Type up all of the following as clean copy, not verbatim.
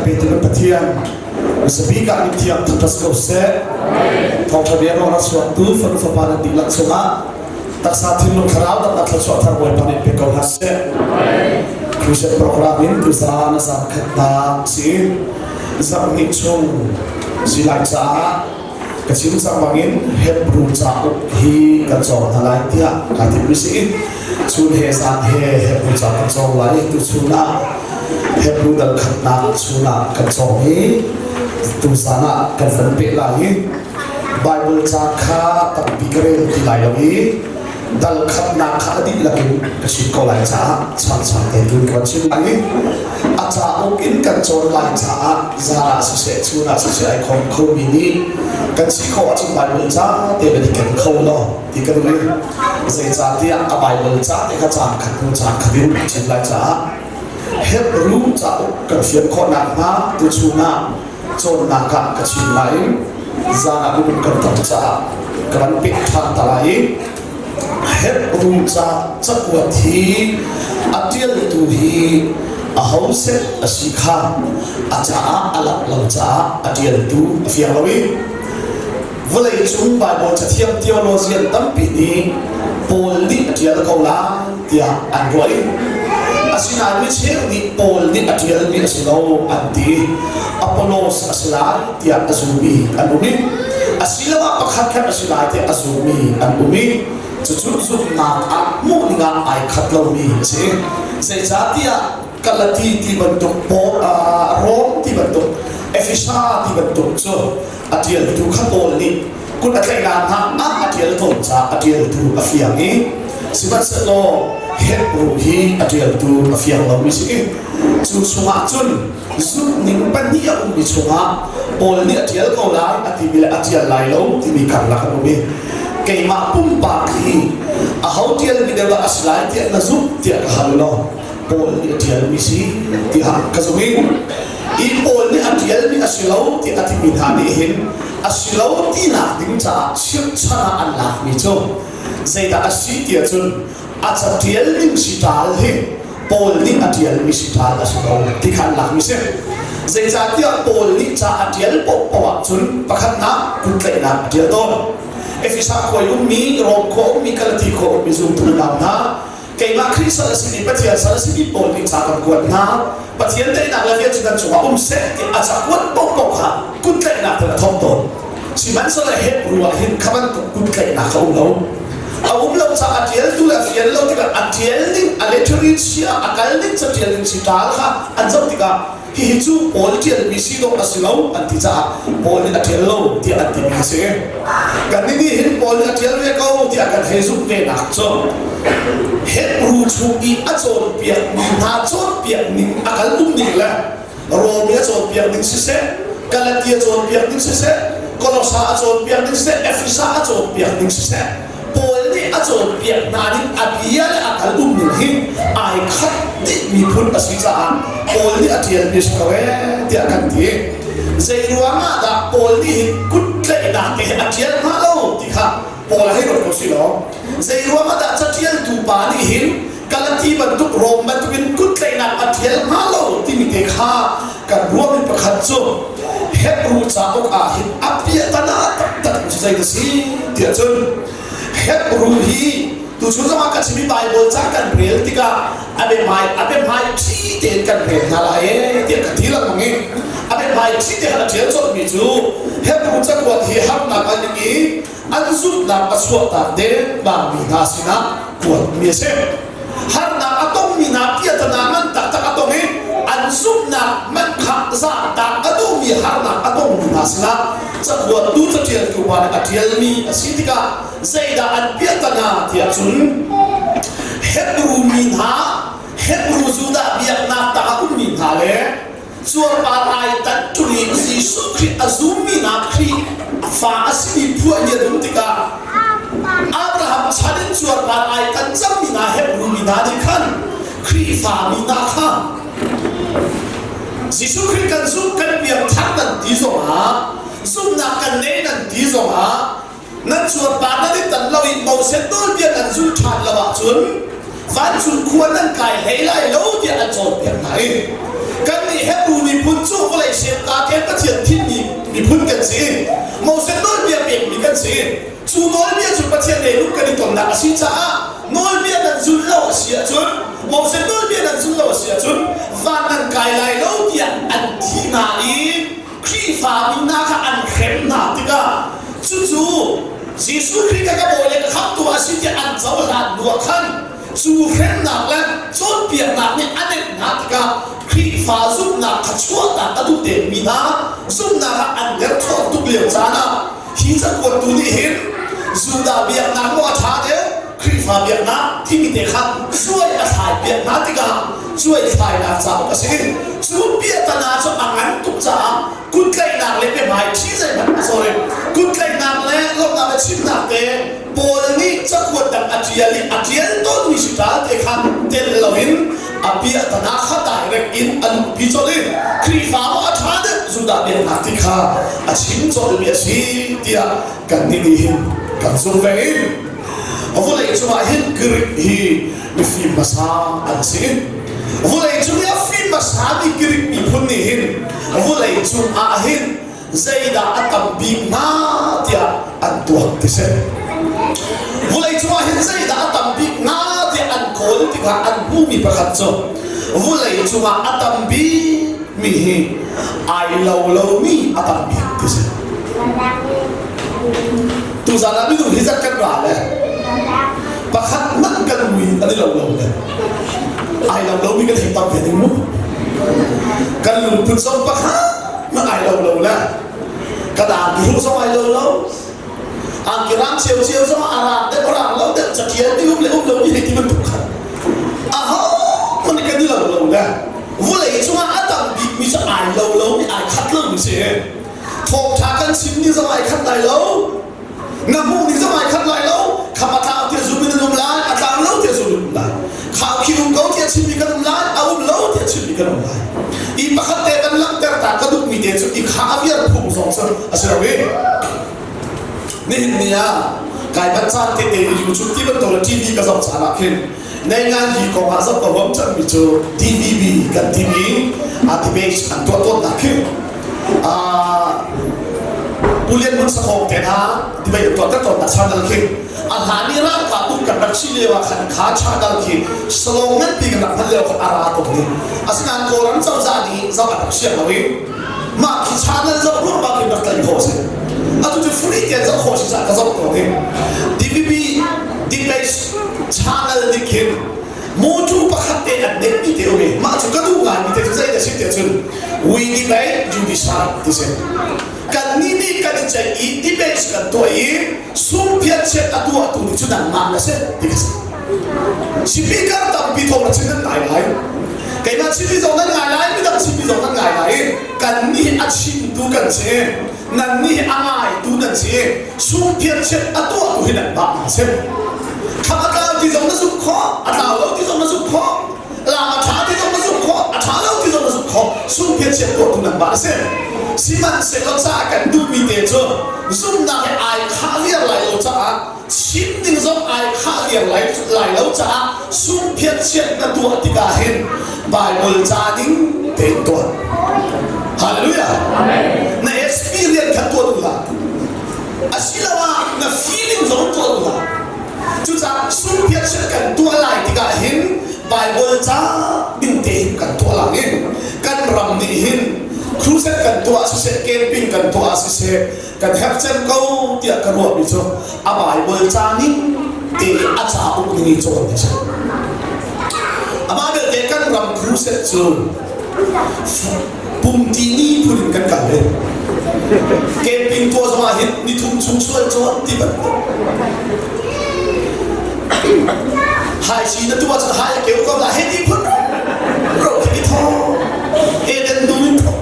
petu kan Pathian sabik ah mithiang thangṭhat ko seh. Thawngṭha bia ruang rak chuaktu fanu fapa nan dihlak cungah taksa thinlung thlarau damnak thluachuah thar Bawipa nih pe ko hna seh. Crusade program in tuzaan a zan khatnak si zarh hnih chung si lai caah ka chim cang bangin Hebrew cauk hi kan cawng hna lai tiah kaa timh si. Chun he zan he Hebrew ca kan cawng lai. Tuchun ah Hebrew dal khatnak chun ah kan cawng i tuzan ah kan van peh lai i Bible ca kha tampi ka rel ti lai lo i dal khatnak kha a dihlak in ka chim ko lai caah changchang te tu ka chim lai i a cauk in kan cawn lai caah zan ah siseh chun ah siseh ai khom khomi nih kan si khawh ahcun Bible ca te van i ken kho law ti ka duh i zeicahtiah a Bible ca te kha caan khat hnu caan khat in chim lai caah Hebrew cauk kan fian khawh nakhnga tuchun ah cawnnak ah ka chim lai zan ah minung kan tam caah ka van pek ṭhan ta lai i Hebrew ca cakuat hi a ṭialtu hi a hoset a si kha a caah a lak lo caah a ṭialtu a fiang lo i vawleicung Baibal cathiang theologian tampi nih Paul nih a ṭial ko lai tiah an ruah i asinain mi cheu nih Paul nih a ṭialmi a si lo an ti. Apollos a si lai tiah a zummi an um i asiloah pakhat khat a si lai tiah a zummi an um i cucu zumhnak ah hmuh dingah ai khat lomi a si. Zeicahtiah Galati ti bantuk, Rom ti bantuk, Efesa ti bantuk cu a ṭialtu kha Paul nih kut a tlaihnak hna ah a ṭial tawn caah a ṭialtu a fiang i sihmanhsehlaw Hebru hi a ṭialtu a fiang lomi si i cu chungah cun zumhning pahnih a ummi chungah Paul nih a ṭial ko lai a timi le a ṭial lai lo timi karlak an um i keimah pumpak hi aho ṭialmi deuh dah a si lai tiah na zumh tiah ka hal law Paul nih a ṭialmi si tiah ka zumh i hi Paul nih a ṭialmi a si lo tiah a timi hna nih hin a si lo tinak ding caah chirhchan ah an lakmi cu zeidah a si tiah cun a caṭial ning si ṭal hi Paul nih a ṭialmi si ṭal a si ko ti kha an lakmi si. Zeicahtiah Paul nih ca a ṭial paohpaoh ahcun pakhatnak kuttlaihnak a ṭial tawn. Efesa khua i ummi, Rom khua ummi, Galati khua ummi zumtu unau hna keimah Khrih sal a simi Pathian sal a simi pawl nih ca kan kuat hna. Pathian daihnak le vel cu nan cungah um seh ti a cakuat paohpaoh kha kuttlaihnak in a thawk tawn. Sihmanhsehlaw Hebrew ah hin kha bantuk kuttlaihnak a um lo. A um lo caah a ṭialtu le a fial lo tikah a ṭial ning a literature a kal ning caṭial ning si ṭal kha an zoh tikah hihi cu Paul ṭialmi si dawh a si lo an ti caah Paul nih a ṭial lo tiah an timi a si. Kannih nih hin Paul nih a ṭial ve ko tiah kan hei zumh venak cu Hebrew chung i a cawnpiakmi hna cawnpiak ning a kal um ning le Rom i a cawnpiak ning siseh, Galati a cawnpiak ning siseh, Kolosa a cawnpiak ning siseh, Efesa a cawnpiak ning siseh, Paul nih a cawnpiak hna ning a bia le a kal um ning hi ai khat dih miphun a si caah Paul nih a ṭialmi si ko ee tiah kan ti. Zei ruang ah dah Paul nih hin kut tlaihnak te hi a ṭial hnga lo ti kha Paul hei ruat ko si law zei ruang ah dah caṭialtu pa nih hin Galati bantuk Rom bantukin kut tlaihnak a ṭial hnga lo timi te kha kan ruahmi pakhat cu Hebrew cauk ah hin a piahtana taktak cu zei a si tiah cun Hebrew hi tuchun zongah kan chimmi Bible ca kan rel tikah a biahmai a biahmai ṭhi tein kan rel hna lai ee tiah ka ti lengmang i a biahmai ṭhi te khan a ṭial colhmi cu Hebrew cakuat hi harnak an ing i an zumhnak a chuahtak dengmangmi hna sinah kuatmi a si. Harnak a tongmi hna piatana ngan taktak a tong i an zumhnak man kha zaangtak a duhmi harnak a tongmi hna sinah cakuattu caṭialtu pa nih a ṭialmi a si tikah zeidah an piahtana tiah cun Hebru mi hna Hebru Judah biaknak tang a ummi hna le cuarpar ai tan ṭung i Jesuh Khrih a zummi hna Khrih fa a simi phuah ni a dum tikah Abraham chan in cuarpar ai tan cangmi hna Hebru mi hna nih khan Khrihfa mi hna kha Jesuh Khrih kan zumh kan piangthar nan ti zongah zumhnak kan nei nan ti zongah nan cuarpar nan i tan lo i Moses nawlbia nan zulh ṭhan lo ahcun vancung khua nan kai hlei lai lo tiah an cawnpiak hna i kannih Hebru miphun cu vawlei. si. Cu nawlbia cu Pathian he lung kan i tonnak a si caah nawlbia nan zulh lo a si ahcun Moses nawlbia nan zulh lo a si ahcun van nan kai lai lo tiah an ti hna i Khrihfami hna kha an hrem hna tikah cucu Jesuh Khrih kha ka bawi le ka khamhtu a si tiah an cohlan hnuah khan cu hremnak le cawnpiaknak nih a nenh hna tikah Khrihfa zumhnak kha chuahtak a duh dengmi hna zumhnak ah an derthawm tuk lio caan ah hi cakuattu nih hin Judah biaknak maw a ṭha deuh Khrihfa biaknak timi te kha cuai a thlai piak hna tikah cuai thlainak cauk a si. Cu piahtana cu a ngan tuk caah kuttlaihnak le biahmai ṭhi zeihmanh a sorry kuttlaihnak le lawmhnak le chimnak te Paul nih cakuat dang a ṭial i a ṭial tawnmi si ṭal te kha tel loin a piahtana kha direct in a luhpi colh i Khrihfa maw a ṭha deuh Judah biaknak ti kha a chim colhmi a si tiah kannih nih hin kan zumh ve i vawlei cungah hin Greek hi mifim hmasa an si. Vawlei cung i a fim hmasami Greek miphun nih hin vawlei cungah hin zeidah a tam bik hnga tiah an tuak ti si. Vawlei cungah hin zeidah a tam bik hnga tiah an kawl tikah an hmuhmi pakhat cu vawlei cungah a tam bik mi hi ai lo lomi a tam bik ti si. Tuzan ah minung hi zat kan ra le pakhat hmanh kan mui an i lo lo le ai lo lomi kan hei tam ve ding mu. Kan lungput zong pakhat hmanh ai lo lo le ka daan hruh zong ai lo lo angki rang cio cio zong a rang deuh rang lo deuh catial ti um le um lo mi hei ti bantuk khan aho hmanh kan i lo lo le vulei cungah a tam bik mi cu ai lo lo mi ai khat lo mi si thawngtha kan chim ni zong ai khat lai lo na hmuh ni zong ai khat lai lo kham a tlau tiah zum in an um lai a tlau lo tiah zum in um lai khau khi um ko tiah chimmi kan um lai a um lo tiah chimmi kan um lai i pakhat te kan langhter ta ka duhmi te cu i kha a viar phung zong cu a si lo i nihin ni ah kai bat caan te te YouTube ti bantuk le TV ka zoh caan ah khin nei ngan hi kong ah zoh ka huam cangmi cu DVB kan timi a debate an tuah tawnnak khi Pu Lian Hmun Sakhong te hna debate an tuah ter tawnnak channel khi a hlan i ralkap um kan rak si lio ah khan kha channel khi salong nganpi kan rak hman lio khan a ra tuk ni asinain Kawlram cozah nih zoh an rak siang lo i mah khi channel zoh ruang bak in rak tlaih khawh si atu cu free tein zoh khawh si caah ka zoh tawn i DPP debate channel nih khin motor pakhat te an neihmi te um i mah cu ka duh ngaimi te cu zei dah si tiah cun we debate you decide ti si kannih nih kan i ceih i debate kan tuah i sungphiat a tuahtu nih cu nangmah na si ti ka si speaker tampi thawng na chim nan ngai lai keimah chimmi zong nan ngai lai midang chimmi zong nan ngai lai kannih a chimtu kan si nannih a ngaitu nan si sungphiat a tuahtu hi nanmah nan si kham a tlau ti zong na zumh khawh a tlau lo ti zong na zumh khawh lam a ṭha ti zong na zumh khawh a ṭha lo ti zong na zumh khawh sungphiat tuahtu nangmah na si sihmanhsehlaw ca kan duhmi te cu zumhnak he ai khah viar lai lo caah chim ding zong ai khah viar lai, lai lo caah sungphiat na tuah tikah hin Bible ca ding tein tuah Hallelujah na experience kha tuah duh hlah asiloah na feeling zong tuah duh hlah cucaah sungphiat kan tuah lai tikah hin Bible ca ding tein kan tuah lai kan ram nih hin crusade kan tuah siseh camping kan tuah siseh kan herh cem ko tiah ka ruahmi cu a Bible ca ning te a cauk ning i cawn a si. Amah belte kan ram crusade cu pumti ni phun in kan kal ve. Camping tuah zong ah hin nithum chung sual cawn ti bantuk. Hai si na tuah cun hai a keu ko la hei ti phun ro khi thaw Eden dum in thaw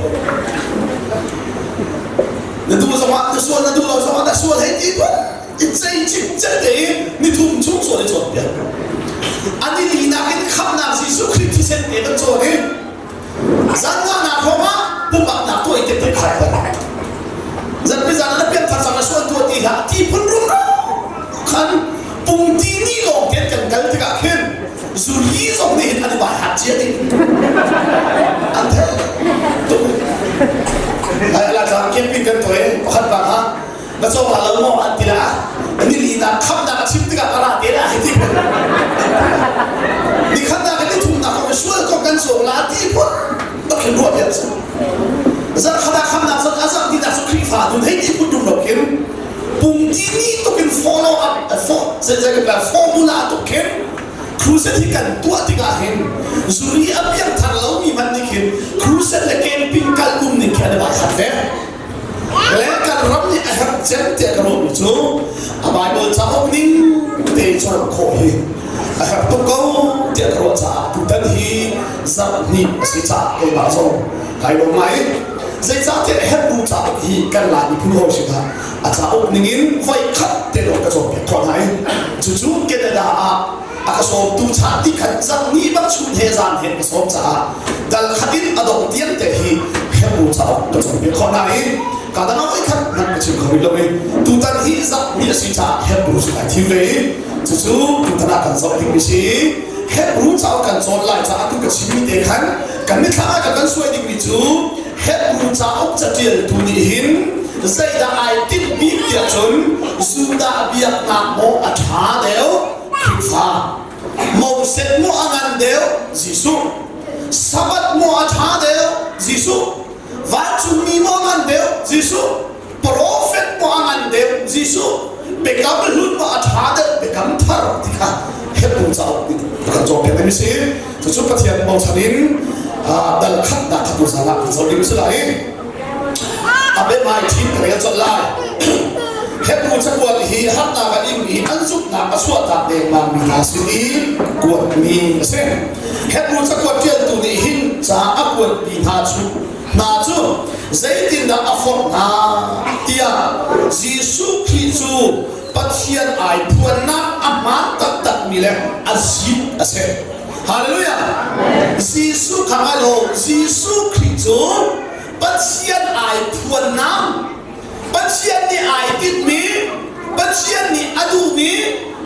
na duh zongah na sual na duh lo zongah na sual hei ti phun i cei cikcek tein nithum chung sual i cawnpiak an i linak in khamhnak Jesuh Khrih thisen te kan cawn i zanngahnak hrawngah pumhaknak tuah i te khai zanpi zan na pianthar cang na sual tuah ti hlah ti phun rumro khan pungti ni lawng ten kan kal tikah khin zuri zong nih hin an i bai hat cia ding an theih tuk ai ala tlang camping kan tuah pakhat pa kha. Na cawk la lo maw an ti la. Ni linak khamnak a chim tikah ka ra te la hei ti phun. Ni khatnak ni thumnak kong sual kong kan cawk la ti phun bak hin ruah piak si. Zarh khat ah khamnak cun a zarh tinak cu Khrihfa nun hei ti phun dum lo khin pumti ni tuk in follow up zei zei formula tuk khin crusade hi kan tuah tikah hin zuri a piangthar lomi hmanh nih khin crusade le camping kal um ning khi an i khat ve. Le kan ram nih a herh cem tiah ka ruahmi cu a Bible cauk ning te cawn khawh hi a herh tuk ko tiah ka ruah caah tutan hi zarh hnih a si caah keimah zong kai lawm ngai. Zeicahtiah Hebrew cauk hi kan Lai miphun hawi sinah a cauk ningin voi khat te lawng ka cawnpiak khawh hna i cucu Canada ah a ka sawmtu cha ti khat zarh ni bak chun he zan he ka sawm caah dal khat in a dong tiang te hi Hebrew cauk ka cawnpiak khawh hna i ka dang ah voi khat hmanh ka chim kho rih lo i tutan hi zarh ni a si caah Hebrew cu kai thim ve i cucu tutan ah kan zoh dingmi si Hebrew cauk kan cawn lai caah tu ka chimmi te khan kan mithlam ah kan suai dingmi cu Hebrew cauk catialtu nih hin zeidah ai tinh bik tiah cun Judah biaknak maw a ṭha deuh Khrihfa Moses maw a ngan deuh Jesuh Sabbath maw a ṭha deuh Jesuh Vancungmi maw a ngan deuh Jesuh Profet maw a ngan deuh Jesuh Biakam hlun maw a ṭha deuh Biakam thar ti kha Hebrew cauk nih a kan cawnpiak ding a si. Cucu Pathian bochan in dal khatnak kha tuzan ah kan zoh ding a si lai. A biahmai ṭhim ka rel colh lai. Hebrew cakuat hi harnak a ing i an zumhnak a chuahtak dengmang mi hna sin i kuatmi a si. Hebrew cakuat ṭialtu nih hin ca a kuatmi hna cu hna cu zeitindah a forh hna tiah Jesuh Khrih cu Pathian ai phuannak a hmaan taktakmi le a zik a si. Hallelujah! Jesuh kha ngai law Jesuh Khrih cu Pathian ai phuannak Pathian nih ai tinhmi Pathian nih a duhmi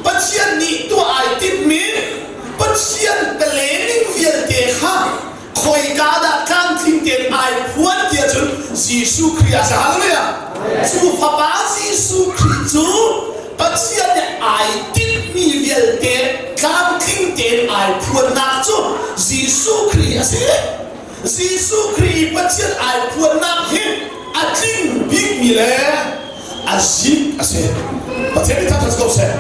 Pathian nih tuah ai tinhmi Pathian planning vialte kha khoika dah tlamtling tein ai phuan ti ahcun Jesuh Khrih ah si. Hallelujah! Cu fapa Jesuh Khrih cu Pathian nih ai tinhmi vialte tlamtling tein ai phuannak cu Jesuh Khrih a si. Jesuh Khrih i Pathian ai phuannak hi a tling bikmi le a zik a si. Pathian nih thangṭhat ko seh.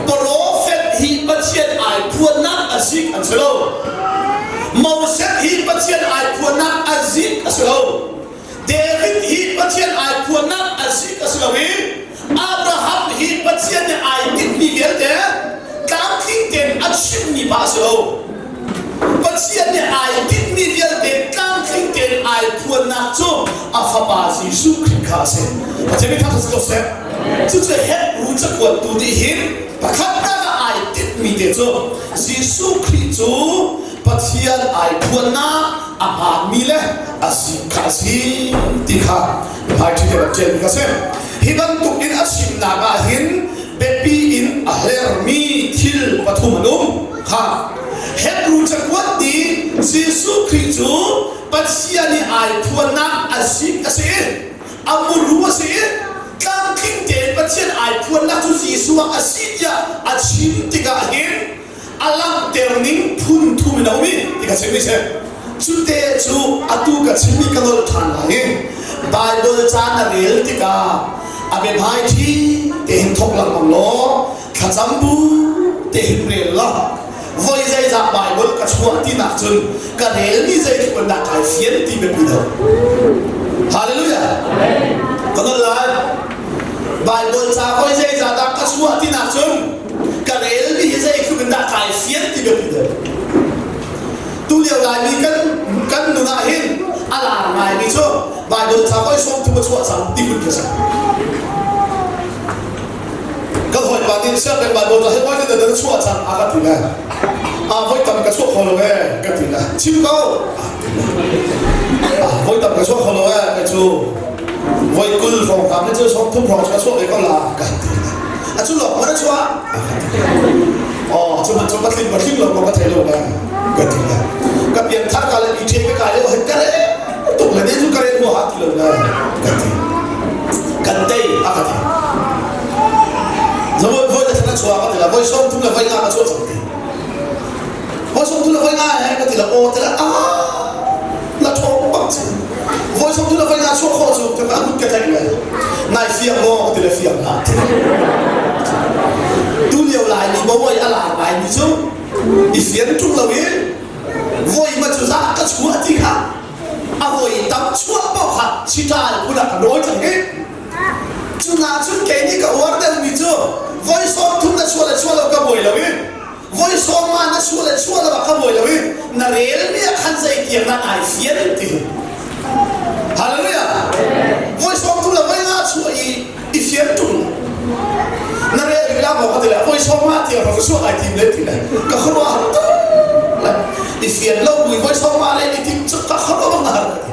Profet hi Pathian ai phuannak a zik an si lo. Moses hi Pathian ai phuannak a zik a si lo. David hi Pathian ai phuannak a zik a si lo i Abraham hi Pathian nih ai tinhmi vialte tlamtling tein a chimmi pa a si lo. Pathian nih ai tinhmi vialte tlamtling tein ai phuannak cu a fapa Jesuh Khrih kha a si. Pathian nih thangṭhat si ko seh. Cucu Hebrew cakuattu nih hin pakhatnak ah ai tinhmi te cu Jesuh Khrih cu Pathian ai phuannak a hmaanmi le a si kha a si ti kha hmaiṭhi te rak ṭialmi kha a si. Hi bantuk in a chimnak ah hin biapi in a hlermi thil pathum an um. Kha Hebrew cakuat nih Jesuh Khrih cu Pathian i ai phuannak a zik a si i a muru a si i tlamtling tein Pathian ai phuannak cu Jesuh ah a si tiah a chim tikah hin a langhter ning phun thum in a um i ti ka chim ni si. Cute cu atu ka chimmi ka nolh ṭhan lai i Baibal ca na rel tikah a biahmai ṭhi tein thawk lengmang law thlacam bu tein rel law voi zeizah Baibal ka chuah tinak cun ka relmi zeitluk in dah kai fian ti biapi deuh. Hallelujah. Ka nolh lai. Baibal ca voi zeizah dah ka chuah tinak cun ka relmi hi zeitluk in dah kai fian ti biapi deuh. Tulio Laimi kan kan nun ah hin a lar ngaimi cu Baibal ca voi 30 a chuah cang ti phun khi a si. Kan hawipa nih sianginn Baibal ca hi voi na na chuah cang a ka ti le a voi tam ka chuah kho lo ee ka ti le chim ko voi tam ka chuah kho lo ee ka cu voi 20 hrawng kam cu 30 hrawng ka chuah ve ko la ka ti le a cu lawng mana chuah Oh, cu man cu patling patling lo ko ka thei lo ka ka ti le ka pian thar ka le mi the ka kai le ka re tuk le ne cu ka re mu ha ti lo le ka ti. Kan tei a ka ti. Voi voi le thana chuah ka ti la voi som thum le voi nga ka chuah cang ti. Voi som thum le voi nga he ka ti la aw te la a la ṭhawng bak ci. Voi som thum le voi nga chuah khawh cu ka ka kut ka tlaih le nai fiang maw ka ti le fiang hlah. Tu lio lai mi bawai a lar ngai mi cu i fian ṭung lo i voi ma cu za ka chuah ti kha a voi tam chuah paoh kha siṭal phun ah ka nawi cang i cu hna cun kei nih ka uar deuhmi cu voi sawm thum na chuah le chuah lo ka buai lo i voi sawm ma na chuah le chuah lo ah ka buai lo i na relmi ah khan zei tiang dah ai fian ti Hallelujah voi sawm thum le voi nga chuah i i fian ṭung na rel rih la maw ka ti le voi sawm nga tiang ka suah ai tim le ti le ka khuaruah har tuk le i fian lo bui voi sawm nga le i tim cu ka khuaruah bang na har ka ti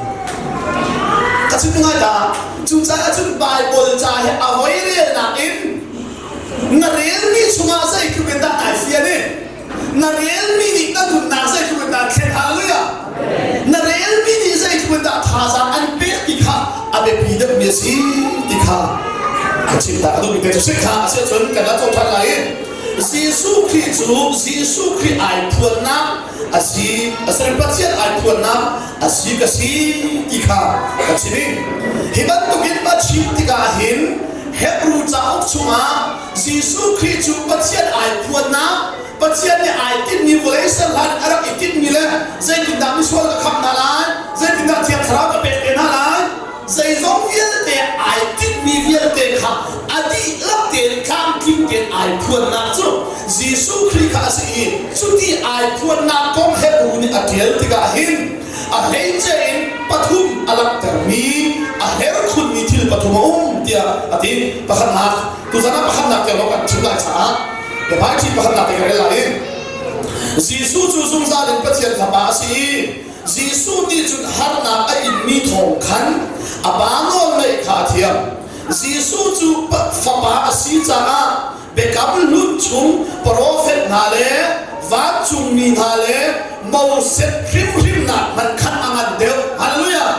ka chim ngai ta cucaah cun Bible ca hi a voi relnak in na relmi chungah zeitluk in dah nai fian i Na relmi nih na nunnak zeitluk in dah thlen hallelujah. Na relmi nih zeitluk in dah thazaang an pek ti kha a biapi deuhmi a si ti kha ka chim ta ka duhmi te cu si kha a si ahcun kan la cawn ṭhan lai i Jesuh Khrih cu Jesuh Khrih ai phuannak a si a si Pathian ai phuannak a si ka si ti kha ka chim i hi bantukin a chim tikah hin Hebrew cauk chungah Jesuh Khrih cu Pathian ai phuannak, Pathian nih ai tinhmi vawlei ser hlan a rak i tinhmi le zeitindah misual ka khamh hna lai, zeitindah Thiang Thlarau ka pek te hna lai, zeizong vialte ai tinhmi vialte kha a dihlak tein tlamtling tein ai phuannak cu Jesuh Khrih kha a si i cuti ai phuannak kong Hebrew nih a ṭial tikah hin a hleice in pathum a langhtermi a herkhunmi thil pathum a um tiah a ti. Pakhatnak, tuzan ah pakhatnak tiang lawng kan chim lai caah biahmaiṭhi pakhatnak te ka rel lai i Jesuh cu zungzal in Pathian Fapa a si i Jesuh nih cun harnak a inmi thawng khan a Pa nawlngaih kha a thiam. Jesuh cu Fapa a si caah Biakam Hlun chung profet hna le vancungmi hna le Moses hrimhrimnak hmanh khan a ngan deuh. Hallelujah!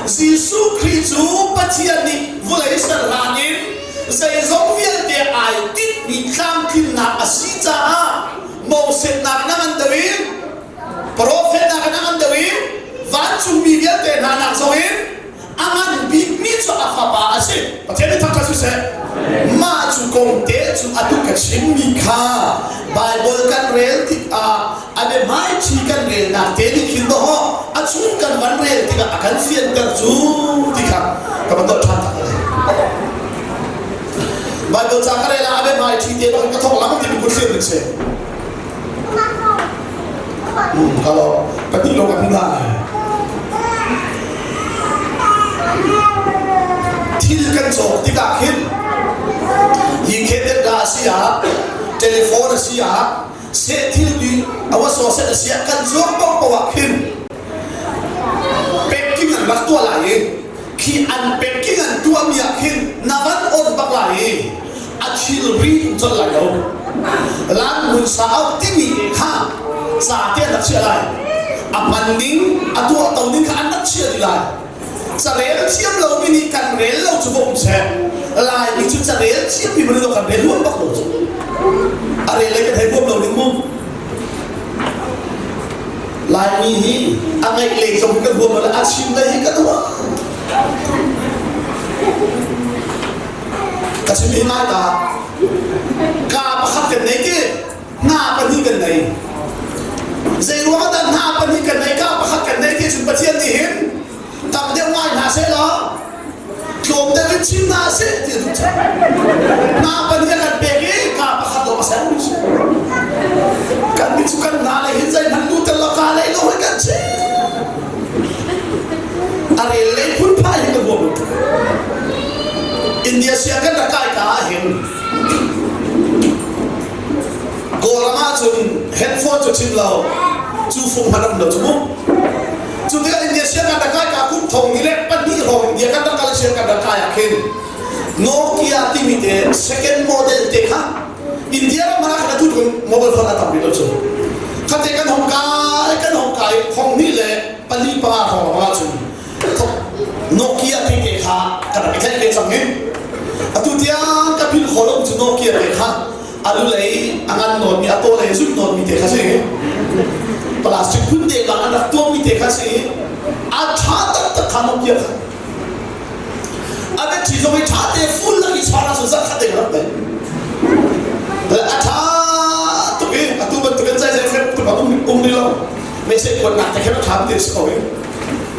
Jesuh Khrih cu Pathian nih vawlei ser hlan in zeizong vialte ai tinhmi tlamtlinnak a si caah Moses nak na ngan deuh i profet nak na ngan deuh i vancungmi vialte hna nak zong in a ngan bikmi cu a fapa a si. Pathian nih thangṭhat siseh. Mah cu kong te cu atu ka chimmi kha Baibal kan rel tikah a biahmaiṭhi kan relnak te nih khin dawh a chung kan van rel tikah a kan fianter cu ti kha ka van dolh ṭhan tak lai. Baibal ca ka rel ah a biahmaiṭhi te bak ka thawk lam ti kut thlir ding si. Kalau pati lo kan hna. Thil kan cawk tikah khin hi khetet da a si ah telephone a si ah seh thil bi awasaw set a si ah kan zuam paohpaoh ah khin packing an rak tuah lai i khi an packing an tuahmi ah khin na van on bak lai i a thilri um colh lai lo lan hmun sa auh timi kha ca te an rak chiah lai a hman ning a tuah to ning kha an rak chiah dih lai carel thiam lomi nih kan rel lo cu bawm seh laimi cu carel thiammi man kan rel huam bak lo cu a rel le kan thei huam lo ning mu Laimi hi a ngaih lei zong kan huam lo a chim lei hi kan huam ka chim hi ngai ta ka pakhat kan nei ti hna pahnih kan nei zei ruang dah hna pahnih kan nei ka pakhat kan nei ti cun Pathian nih hin tam deuh ngai hna seh law tlawm deuh in chim hna seh ti a duh cang hna pahnih a kan pek i ka pakhat lawng a ser mi si kan nih cu kan hna le hin zeihmanh lu tel lo ka lei lo hi kan chim a rel lei phunphai hi ka huam lo tuk India sia kan rak kai ka ah hin Kawlram ahcun headphone cu chim lo cu fung hmanh um lo cu mu cu tikah India sia kan rak kai ka kum thong ni le pahnih hrawng India kan rak kal sia kan rak kai ah khin Nokia timi te second model te kha India ram ah khan atu tlun mobile phone a tam rih lo cu khate kan hong kai kan hong kai thong hnih le pali panga hrawng ah cun. Nokia te kha ka rak i tlaih ve cang i atu tiang ka philh khawh lo cu Nokia te kha a lu lei a ngan nawnmi a taw lei zut nawnmi te kha si plastic phun te bang an rak tuahmi te kha si a ṭha taktak kha Nokia kha a battery zong hi ṭha te full lak i char ahcun zarh khat deng rak dai a ṭha tuk i atu bantuk in zai fek tuk a um um ni lo message kuatnak te khin a ṭha ti si ko i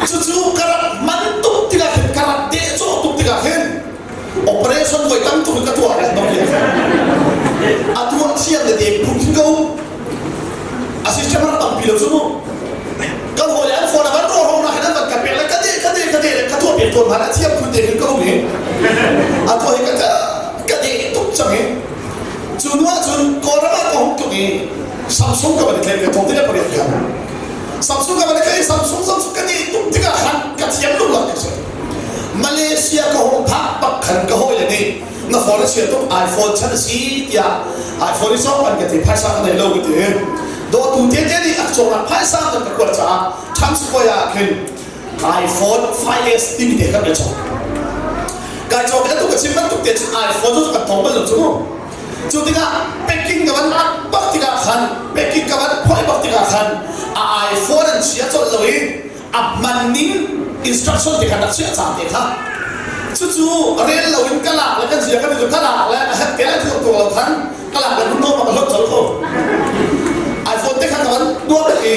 cucu ka rak man tuk tikah khin ka rak dehcawh tuk tikah khin operation voi tam tuk in ka tuah reng bang a tuah thiam le deng phun khin ka um a system rak tampi lo cu mu kan hawi an phone a van rawh hong na khin an van ka pek le ka de ka de ka de le ka tuah pek tawn hna a thiam phun te khin ka um hi a tuah hi ka ka de tuk cang hi cu hnu ah cun Kawlram ah ka hung tuk i Samsung ka van i thleng ve thong te pariat khan Samsung ka van i thleng Samsung Samsung ka de tuk tikah khan ka thiam tuk lo ka si Malaysia ka hung phak bak khan ka hawi le nih na phone a chia tuk iPhone chan a si tiah iPhone i cawk an ka ti phaisa ka nei lo ka ti dawtu te te nih a cawknak phaisa kan ka kuat caah Times Square ah khin iPhone 5s timi te kan ka cawk kai cawk atu ka chim bantuk te cun iPhone cu kan thong bal lo cu mu cu tikah packing ka van bak tikah khan packing ka van phoih bak tikah khan a iPhone an chia colh lo i a hman ning instruction te kha rak chiah cang te kha cucu rel lo in ka lak le kan zia kan ka lak le a het te lai thur tur lo khan ka lak le hun no ma ka hlot chol ko iPhone te kha ka van tuah i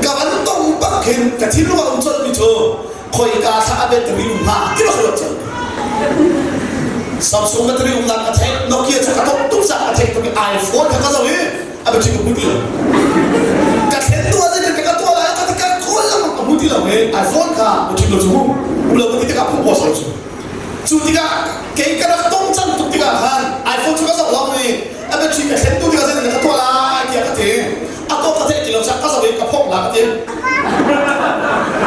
ka van tong bak khin ka thinlung a um chol mi cu khoika thla a battery um hnga ti bak ruat cang Samsung battery um nak ka theih Nokia cu ka tok tuk sa ka theih tuk i iPhone kha ka zoh i a battery ka hmu ti lo ka thlen tu ah zeitin ka tuah lai ka ka kawl lengmang ka hmu ti lo i iPhone kha battery lo cu um lo ka ti tikah phung paw so cu cu tikah kei ka rak tong cang tuk tikah khan iPhone cu ka zoh lo i a battery ka thlen tu tikah zeitin ka tuah lai tiah ka ti a to ka theih ti lo cah ka zoh i ka phok la ka ti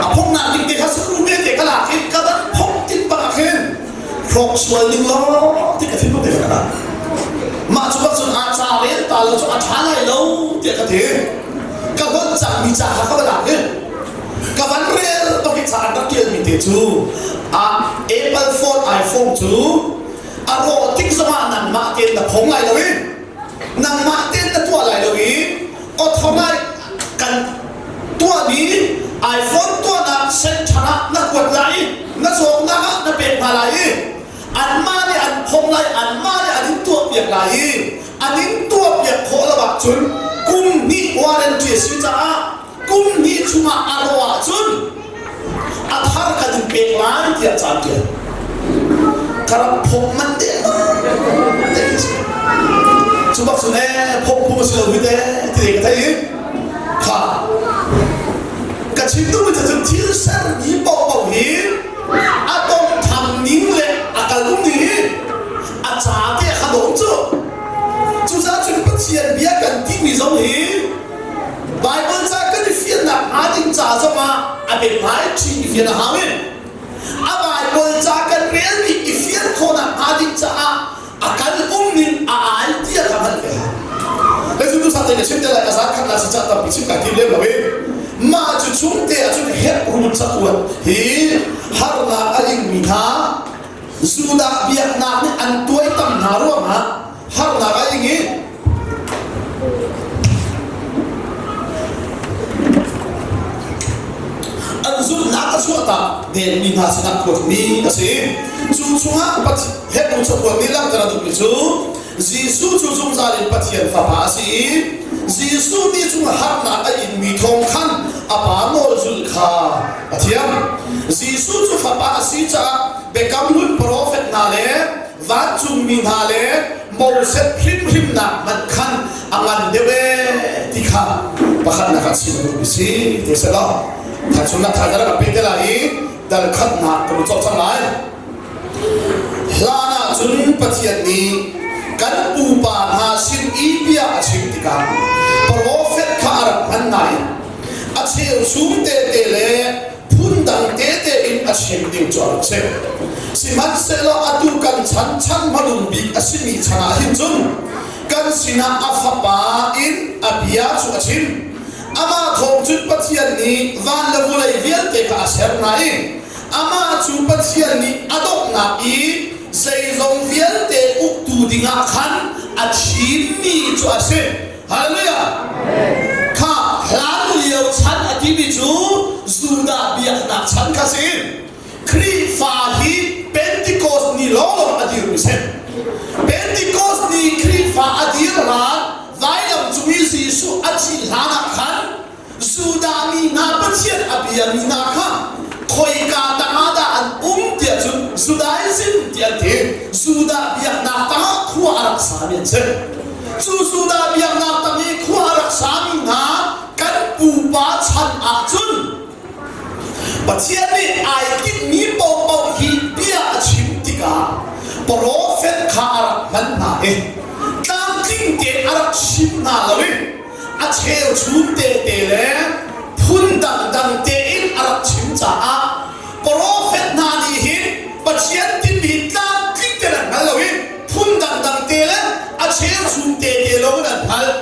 a phok nak ding te kha screw te te ka lak i ka van phok tik bang ah khin hrawk sual ding law ti ka thinlung te ka mah cu bak cun a ca rel ta lo cu a ṭha lai lo tiah ka ti ka hon cang mi ca kha ka va lak i ka van rel bak i ca an rak ṭial mi te cu a Apple phone iPhone cu a rawh tik zongah nangmah tein na phong lai lo i nangmah tein na tuah lai lo i authorize kan tuahmi iPhone tuahnak center ah na kuat lai i na cawknak ah na pek hna lai i anmah nih an phomh lai anmah nih an in tuahpiak lai i an in tuahpiak khawh lo ahcun kum hnih warranty a si caah kum hnih chungah a rawh ahcun a thar kan in pek lai tiah ca an ṭial. Ka rak phomh man te cu bak cun ee phomh phung a si lo hi te ti ka theih i kha ka chim duhmi cu cun thil sermi paohpaoh hi a tong tham ning le a kal um ning hi a ca te a kha dawm cu cucaah cun Pathian bia kan timi zong hi Baibal ca kan i fiannak hnga ding ca zongah a biahngai chin i fian a hau i a Baibal ca kan relmi i fian khawhnak hnga ding caah a kal um ning a ai ti a kha hngalh ve hau. Hei cu tu sa te ka chim te lai ka zan khat la si ca tampi chim kai tim lem lo i mah cu chung te ah cun Hebru cakuat hi harnak a ingmi hna Judah biaknak nih an tuaitam hna ruangah harnak a ing i an zumhnak a chuahtak denmi hna sinah kuatmi a si. Cu chungah Hebru cakuat nih langhter a duhmi cu Jesuh cu zungzal in Pathian Fapa a si i Jesuh nih cung harnak a inmi thawng khan a Pa nawl zulh kha a thiam. Jesuh cu Fapa a si caah Biakam Hlun profet hna le vancungmi hna le Moses hrimhrimnak hmanh khan a ngan deuh ee ti kha pakhatnak ah chim a duhmi si ti a si lo. Thaizung thaizang ka pe te lai i dal khatnak kan i cawk cang lai. Hlan ah cun Pathian nih kan pupa hna sin i bia a chim tikah profet kha a rak hman nain a cheuchum tete le phundang tete in a chim ding cu a rak si. Sihmanhsehlaw atu kan chan chan hmanung bik a simi chan ah hin cun kan sinah a fapa in a bia cu a chim. Amah thawng cun Pathian nih van le vawlei vialte kha a ser hna i amah dingah khan a thimmi cu a si. Hallelujah! Kha hlan lio chan a timi cu Judah biaknak chan kha si. Khrihfa hi Pentecost ni lawnglawng a dirmi si. Pentecost ni Khrihfa a dir hlan vailam cung i Jesuh a thih hlan ah khan Judah mi hna Pathian a biami hna kha khoika tangah dah an um tiah cun Judaism tiah an ti. Judah biaknak tangah khua a rak sami an si. Cu Judah biaknak tang i khua a rak sami hna kan pupa chan ahcun Pathian nih ai tinhmi paohpaoh hi bia a chim tikah profet kha a rak hman hna i tlamtling tein a rak chim hna lo i a cheuchum tete le phun dangdang tein a rak chim caah profet hna nih hin Pathian tinhmi tlamtling tein an hngal lo i phun dangdang te le a cheuchum tete lawng in an hngalh.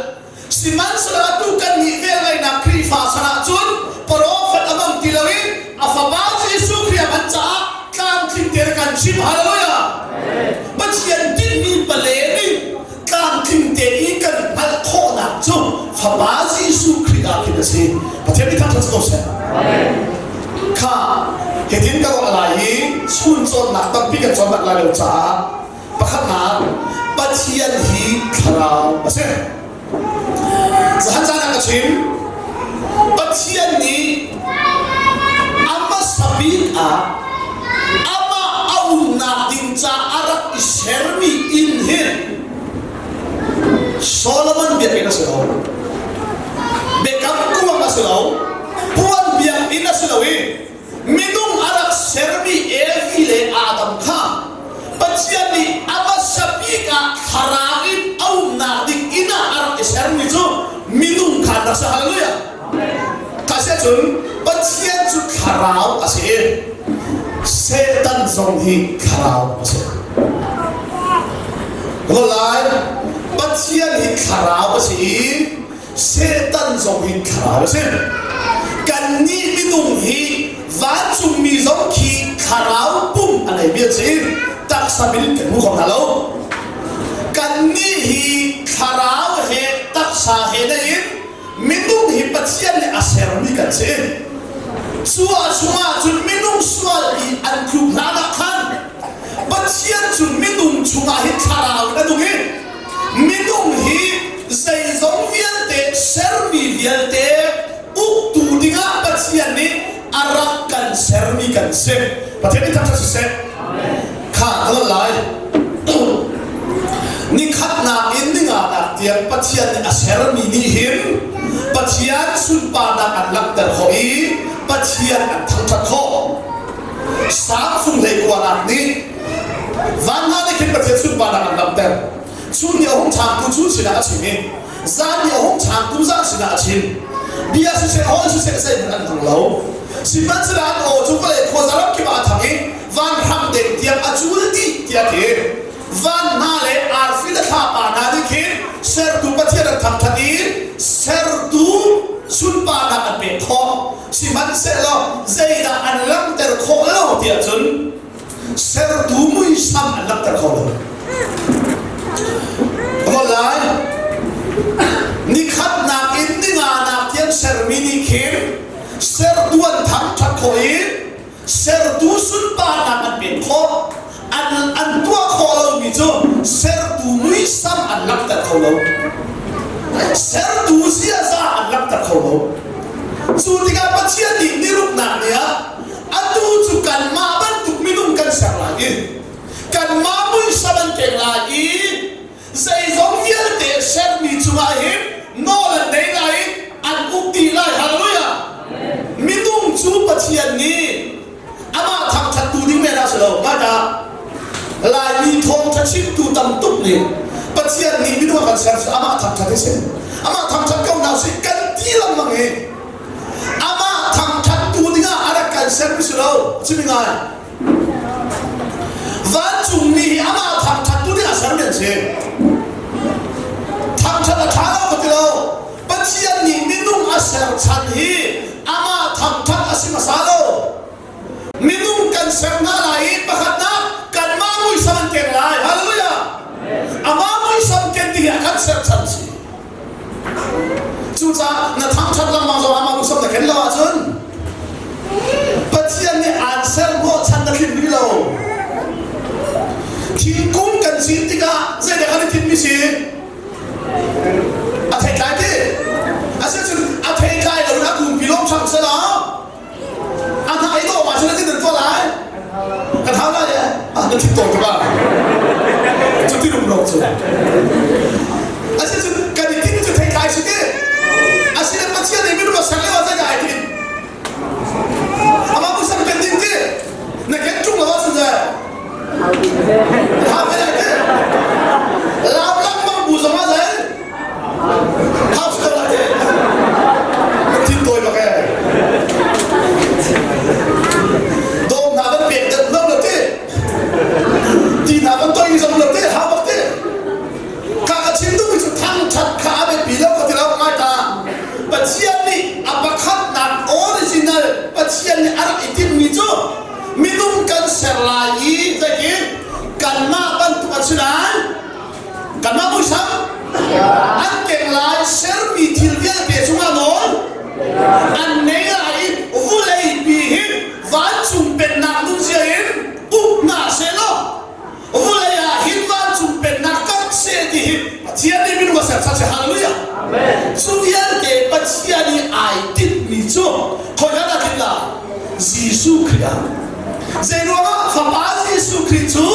Sihmanhsehlaw atu kannih velngeihnak Khrihfa chan ahcun profet a bang ti lo i a Fapa Jesuh Khrih a hman caah tlamtling tein a kan chimh. Hallelujah! Pathian tinhmi pale nih tlamtling te i kan hngalh khawhnak cu Fapa Jesuh Khrih ah khin a si. Pathian nih thangṭhat si ko seh. Kha hitin ka ruah lai i chun cawnnak tampi kan cawn bak lai lo caah Pakhatnak, Pathian hi thlarau a si. Zahan caan ah ka chim. Pathian nih a hmasa bik ah amah a umnak ding ca a rak i sermi inn hi Solomon biakinn a si lo. Biakam kuang a si lo. Puan biakinn a si lo i Minung a rak sermi Evi le Adam kha Pathian nih a hmasa bik ah thlarau in a umnak ding inn ah a rak i sermi cu minung kha an rak si. Hallelujah! Kha si ahcun Pathian cu thlarau a si i Satan zong hi thlarau a si. Lai Pathian hi thlarau a si i Satan zong hi thlarau a si. Kannih minung hi vancungmi zong khi thlarau pum a neimi an si. Taksa min kan hmu kho hna lo. Kannih hi thlarau he taksa he nei in minung hi Pathian nih a sermi kan si. Cu ah chungah cun minung sual i an tluk hlan ah khan Pathian cu minung chungah hin thlarau in a nung i Minung hi zeizong vialte sermi vialte uktu dingah Pathian nih a rak kan sermi kan si. Pathian nih thangṭhat siseh. Kha ka lai. Nikhatnak in ninganak tiang Pathian nih a sermi nih hin Pathian sunparnak an langhter khawh i Pathian an thangṭhat khawh. Sang fung hlei kuanak nih Van hna nih khin Pathian sunparnak an langhter. Chun nih a hung changtu chun sinah a chim i zan nih a hung changtu zan sinah a chim. Bia siseh, hawl siseh zeihmanh an hmang lo. Sihmanhsehlaw an aw cu vawlei khuaza ram kip ah a thang i van hram deng tiang a cul dih tiah a ti. Van hna le arfi le thlapa hna nih khin sertu Pathian an thangṭhat i sertu sunparnak an pek khawh. Sihmanhsehlaw zeidah an langhter khawh lo tiah cun sertu muisam an langhter kho lo. Kawl lai nikhatnak in ninganak tiang sermi nih khin sertu an thangṭhat khawh i sertu sunparnak an pek khawh an an tuah khawh lomi cu sertu muisam an langhter kho lo sertu ziaza an langhter kho lo cu tikah Pathian nih niruknak ni ah Atu cu kanmah bantuk minung kan ser lai i kanmah muisam an keng lai i zeizong vialte sermi cungah hin nawl an nei lai i an uk dih lai. Hallelujah! Minung cu Pathian nih amah thangṭhattu ding men ah si lo. Mah Laimi thawngṭha chimtu tam tuk nih Pathian nih minung a kan ser cu amah thangṭhat hi si. Amah thangṭhat ko hna usih kan ti lengmang i Amah thangṭhattu dingah a rak kan ser si lo. Chimi ngai. Vancungmi hi amah thangṭhattu dingah sermi an si. Thangṭhat a ṭha lo ka ti lo. Pathian nih minung a ser chan hi amah thangṭhat a si hmasa lo. Minung kan ser hna lai i pakhatnak kanmah muisam an keng lai. Hallelujah! Thingkung kan cin tikah zeidah kan i tinhmi si? A theitlai ti. Asicun a theitlai lo in a kungpi lawng ṭhang selaw a hna i dawh ah cun a tin tuah lai. Kan hau lai eh. Ah, na thit tawn tuk ah. Cuti rumro cu. Asicun kan i tinh cu theitlai si ti. Asinain Pathian nih minung a ser lio ah zeidah ai tinh? Amah muisam ken ding ti na ken ṭung lo ahcun le ha ve lai ti lau lengmang bu zong ah le hau si ko lai ti thin tawi bak e dawm hna kan pek deuh lo lo ti ti hna kan toi zong lo ti hau bak ti Kha ka chim duhmi cu thangṭhat kha a biapi lo ka ti lo ngai ta. Pathian nih a pakhatnak original Pathian nih a rak i timhmi cu minung kan ser lai i zeitin kanmah bantuk an si lai kanmah muisam an keng lai sermi thil vialte cungah nawl an nei lai i vulei pi hi vancung pennak nunzia in uk hna sehlaw Vawlei ah hin vancung pennak karh seh ti hi Pathian nih minung a ser si hallelujah. Cu vialte Pathian i ai tinhmi cu khoi dah tinh la? Jesuh Khrih ah. Zeiruangah Fapa Jesuh Khrih cu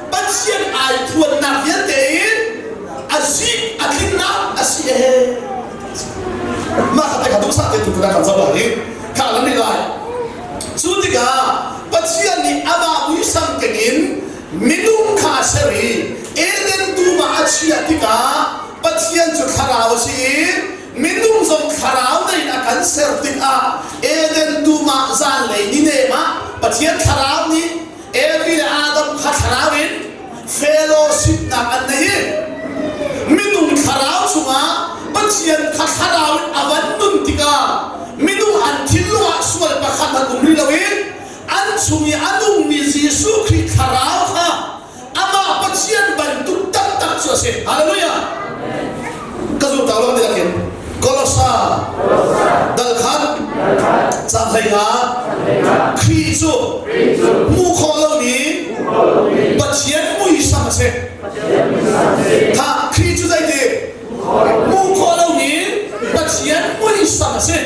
Pathian ai phuannak vialte in a zik a tlinnak a si ee. Mah kha te kha duhsah te tu kan zoh lai i kha lam lai. Cu tikah Pathian nih amah muisam keng in minung kha a ser i Eden dum ah a chiah tikah Pathian cu thlarau a si i minung zong thlarau lei in a kan ser tikah Eden dum ah zanlei ni nem ah Pathian thlarau nih Evi le Adam kha thlarau in fellowshipnak an nei i minung thlarau chungah Pathian kha thlarau in a van nun tikah minung an thinlung ah sual pakhat an um rih lo i an chung i a nungmi Jesuh Khrih thlarau kha amah Pathian bantuk taktak cu a si. Hallelujah! Ka zum ta lo ti lakin Kolosa dal khat cang hlei nga Khrih cu hmuh khawh lomi Pathian muisam a si. Kha Khrih cu zeiti? Hmuh khawh lomi Pathian muisam a si.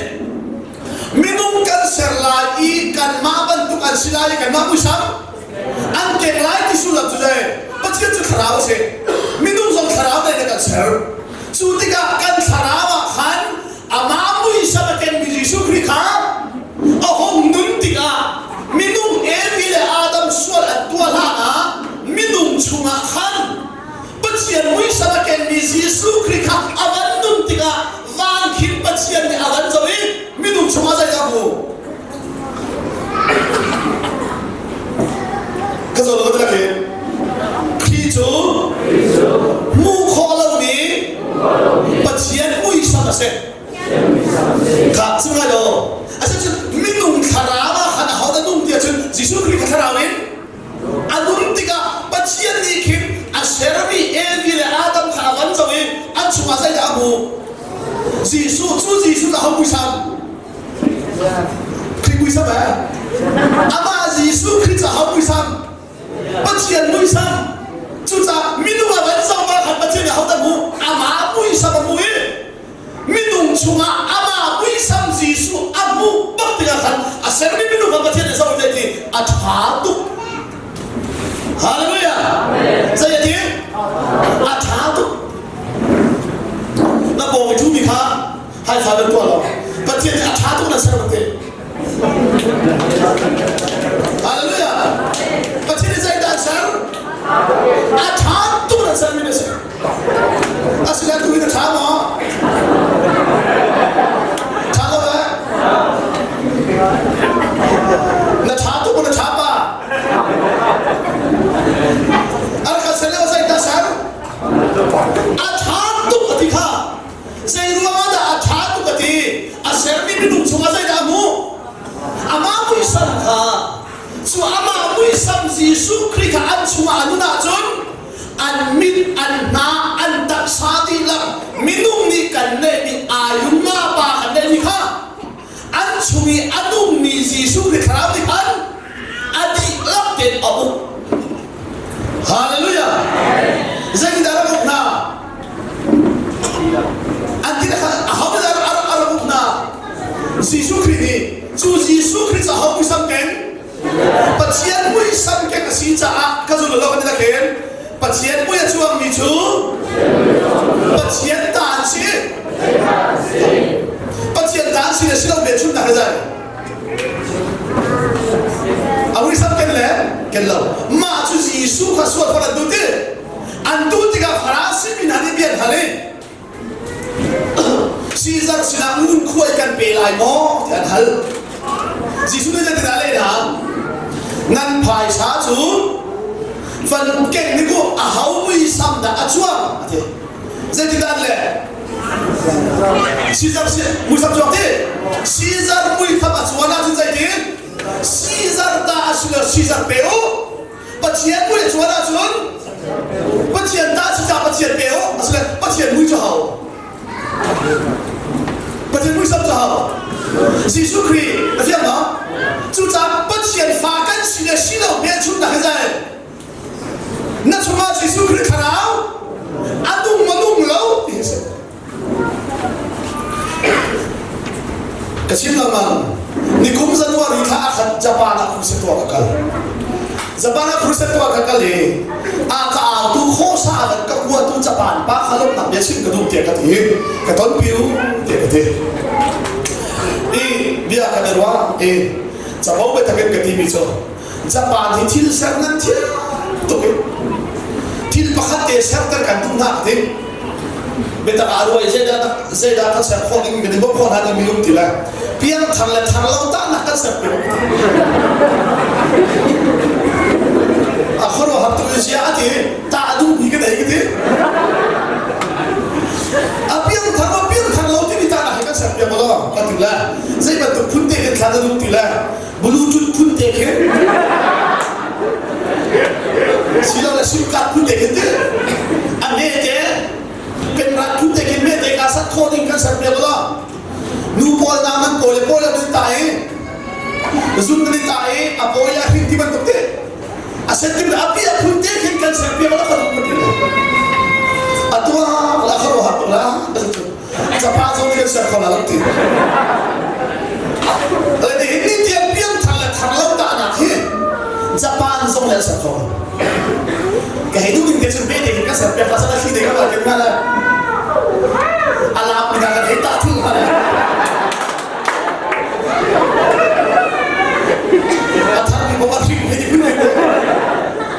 Minung kan ser lai i kanmah bantuk an si lai i kanmah muisam an keng lai ti sullam cu zei? Pathian cu thlarau a si. Minung zong thlarau nei in a kan ser. Cu tikah kan thlarau ah khan amah muisam a kenmi Jesuh Khrih kha a hung nun tikah minung Evi le Adam sual an tuah hlan ah minung chungah khan Pathian muisam a kenmi Jesuh Khrih kha a van nun tikah van khin Pathian nih a van zoh i minung chungah zeidah a hmuh? Ka zoh lo ka Khrih cu hmuh khawh lomi Pathian muisam a si. Kha cu ngai lo. Asicun minung thlarau ah khan aho dah nung ti ahcun Jesuh Khrih kha thlarau in a nun tikah Pathian nih khin a sermi Evi le Adam kha a van zoh i an chungah zeidah a hmuh? Jesuh cu Jesuh aho muisam? Khrih muisam eh? Amah Jesuh Khrih cu aho muisam? Pathian muisam. Cucaah minung a van zoh ah khan Pathian nih ahodah hmuh? Amah muisam a hmuh i minung chungah amah muisam Jesuh a hmuh bak tikah khan a sermi minung kha Pathian nih zoh i ti a ṭha tuk. Hallelujah. Zei a ti? A ṭha tuk. Na pawng i ṭhumi kha haifa nan tuah lo. Pathian nih a ṭha tuk na ser ti. Hallelujah. Pathian nih zeidah a ser? A ṭha tuk na sermi na si. Asinain tu hi na ṭha maw? Ṭha lo eh? Na ṭha tuk maw na ṭha pa? A rak kan ser lio zeidah ser? A ṭha tuk a ti kha. Zeiruang ah dah a ṭha tuk a ti? A sermi minung chungah zeidah a hmuh? Amah muisam kha cu amah muisam Jesuh Khrih kha an chungah a nun ahcun an mit, an hna, an taksa dihlak minung nih kan neihmi ayung nga pa kan neihmi kha an chung i a nungmi Jesuh Khrih thlarau nih khan a dihlak tein a uk. Hallelujah! muisam keng a si caah ka zul lo kan ti khin Pathian mui a chuangmi cu Pathian ta an si. Pathian ta an si le si lo hmelchunhnak hi zei? A muisam ken le ken lo. Mah cu Jesuh kha sual an duh ti. An duh tikah Farasi mi hna nih bia an hal i Caesar sinah ngunkhuai kan pe lai maw ti an hal. Jesuh nih zeitindah a leh hna? Nan phaisa cu van keng nih ku a ho muisam dah a cuang a ti. Zeitindah an leh? Caesar muisam cuang ti. Caesar muisam a cuan ahcun zeitin? Caesar ta a si lo Caesar pe u. Pathian mui a cuan ahcun Pathian ta si ca Pathian pe u asile Pathian mui cu hau Pathian mui sam cu hau Jesuh Khrih a fiang maw cucaah Pathian fa kan si le si lo hmelchunhnak hi zei na chungah Jesuh Khrih thlarau a nung maw nung lo ti hi si Ka chim lengmang. Nikum January thla ah khan Japan ah crusade tuah ka kal. Japan ah crusade tuah ka kal i a ka autu khawsa ah ka kuatu Japan pa kha lawmhnak bia chim ka duh tiah ka ti. Ka ton piu tiah ka ti. I bia kan i ruah i capo biatak in ka timi cu Japan hi thil ser nan thiam tuk i thil pakhat te serter kan duh hna ka ti. Biatak ah ruai zeidah zeidah kan ser khawh ding kan i bawmh khawh hna ding mi um ti le piang thar le thar lo tahnak kan ser piak a khuaruahhar tuk zia a ti tah duh mi ka nei ka ti a piang thar lo piang thar lo timi tahnak hi kan ser piak lo ka ti le zei bantuk phun te kan thla na duh ti le Bluetooth phun te khin silole sim card phun te khin ti a ne te penrat phun te khin me te ka sat kho ding kan ser piak lo nu pawl na nan pawl le pawl an ta i zun nan ta i a pawl a hrin ti bantuk te a set ti a pi a phun te khin kan ser piak lo kan ti a tua la kharo har la Japan zong nih kan ser kho la lo ti. Le hi ni tiang piang thar le thar lo ta nak hi Japan zong le ser kho. Ka hei duh ding te cun be te kan ser piak la sa thli te kan kin la. Alam ni kan hei ta thung ha le. A thar mi ko a hring hei ti phun te.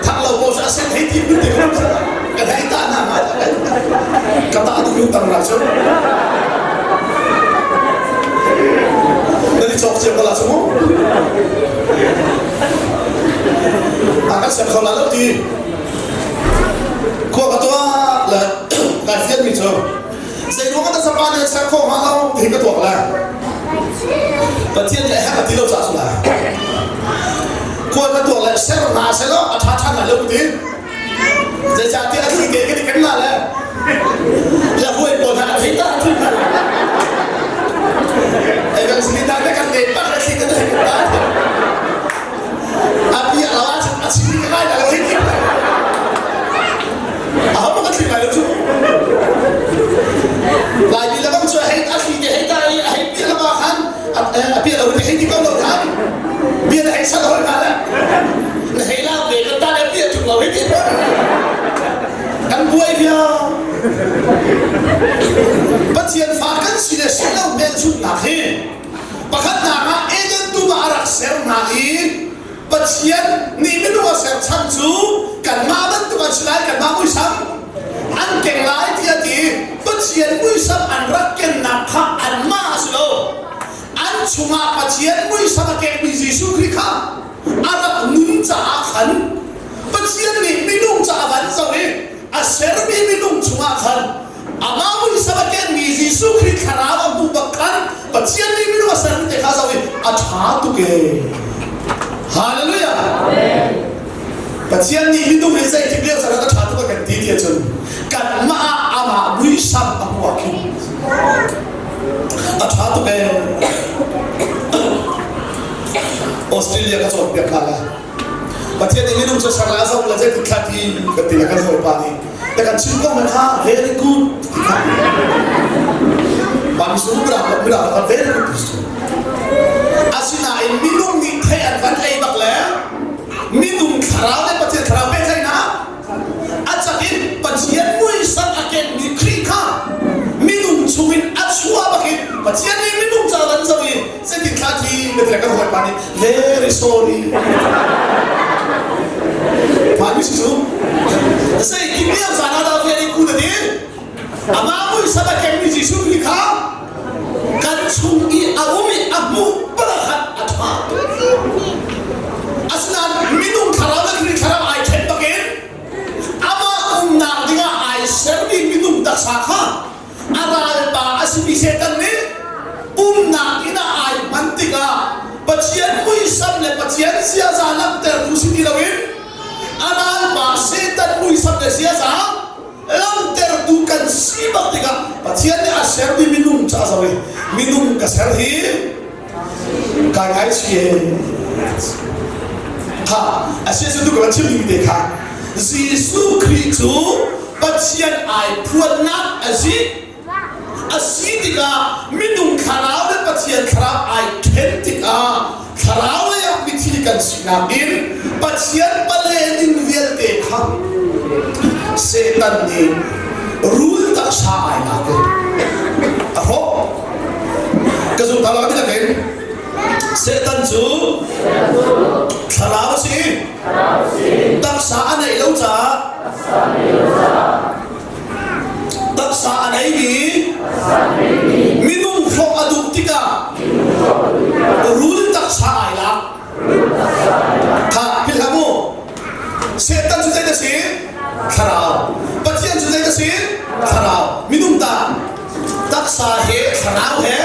Thar lo ko sa sen hei ti phun te kan kan hei ta na ma ka ta tu yung tam ra chu na ni chok cia ko la chu mu a kan ser kho la lo ti khua ka tua le kai fian mi chu zei ruang ah sapa ne ser kho ma lo ti ka tuak la Pathian le hek ti lo cha su la khua ka tuak le ser na se lo a tha tha na lo ti Zeicahtiah a thli te kan i ken la le la huai pawl hna a thli ta thli hna. Ei kan sini ta te kan ne pak le thli te te ta. A pi a la a chim ka ngai la lo hi. A ho ka thli lai lo chu. Lai mi le bang chu hei a thli te hei ta i hei pi la ma khan a pi lo te hei ti ko lo khan. Bia na hei sal hoi hna le na hei lak ve kan ta le bia tuk lo hei ti kan buai bia Pathian fa kan si le si lo hmelchunhnak hi pakhatnak ah Eden dum ah a rak ser hna i Pathian nih minung a ser chan cu kanmah bantuk an si lai kanmah muisam an keng lai tiah ti Pathian muisam an rak kennak kha anmah a si lo an chungah Pathian muisam a kengmi Jesuh Khrih kha a rak nun caah khan Pathian nih minung caah van zoh i a sermi minung chungah khan amah muisam a kengmi Jesuh Khrih thlarau a hmuh bak khan Pathian nih minung a sermi te kha zoh i a ṭha tuk ee Hallelujah Pathian nih minung hi zeitik lio caan ah a ṭha tuk a kan ti ti ahcun kanmah ah amah muisam a hmuh ah khin A ṭha tuk ee. Australia ka cawnpiak hna la. Pathian nih minung cu ser la zoh la zeitik thla ti kan ti le kan hawipa nih na kan chim ko man kha very good ti kha. Mah misung mirang mirang kha very good ti su. Asinain minung nih thei an van ei bak le minung Ka ti kan hawipa nih very sorry. Mah mi si cu. Sei kim lio zan ah dah fian in kun a ti. Amah muisam a kengmi Jesuh Khrih kha kan chung i a um i a hmuh pakhat a ṭha. Asinain minung thlarau le Khrih thlarau ai ṭhen bakin amah umnak dingah ai sermi minung taksa kha a ralpa a simi Satan nih umnak inn ah ai hman tikah Pathian muisam le Pathian ziaza langhtertu si ti loin a ralpa Satan muisam le ziaza langhtertu kan si bak tikah Pathian nih a sermi minung ca zo i minung ka ser hi kai ngaichih kha a si cu ka chim mi te kha Jesuh Khrih cu Pathian ai phuannak a si a si tikah minung thlarau le Pathian thlarau ai then tikah thlarau lei ah mithi kan sinak in Pathian pale ding vialte kha Satan nih rul taksa ai lak i a hrawh Ka zum ta lo ti lakin Satan cu thlarau a si. Taksa a neih lo caah taksa a neimi minung hrawh a duh tikah rul taksa ai lak. Kha philh hlah mu. Satan cu zei a si? Thlarau. Pathian cu zei a si? Thlarau. Minung ta taksa he thlarau he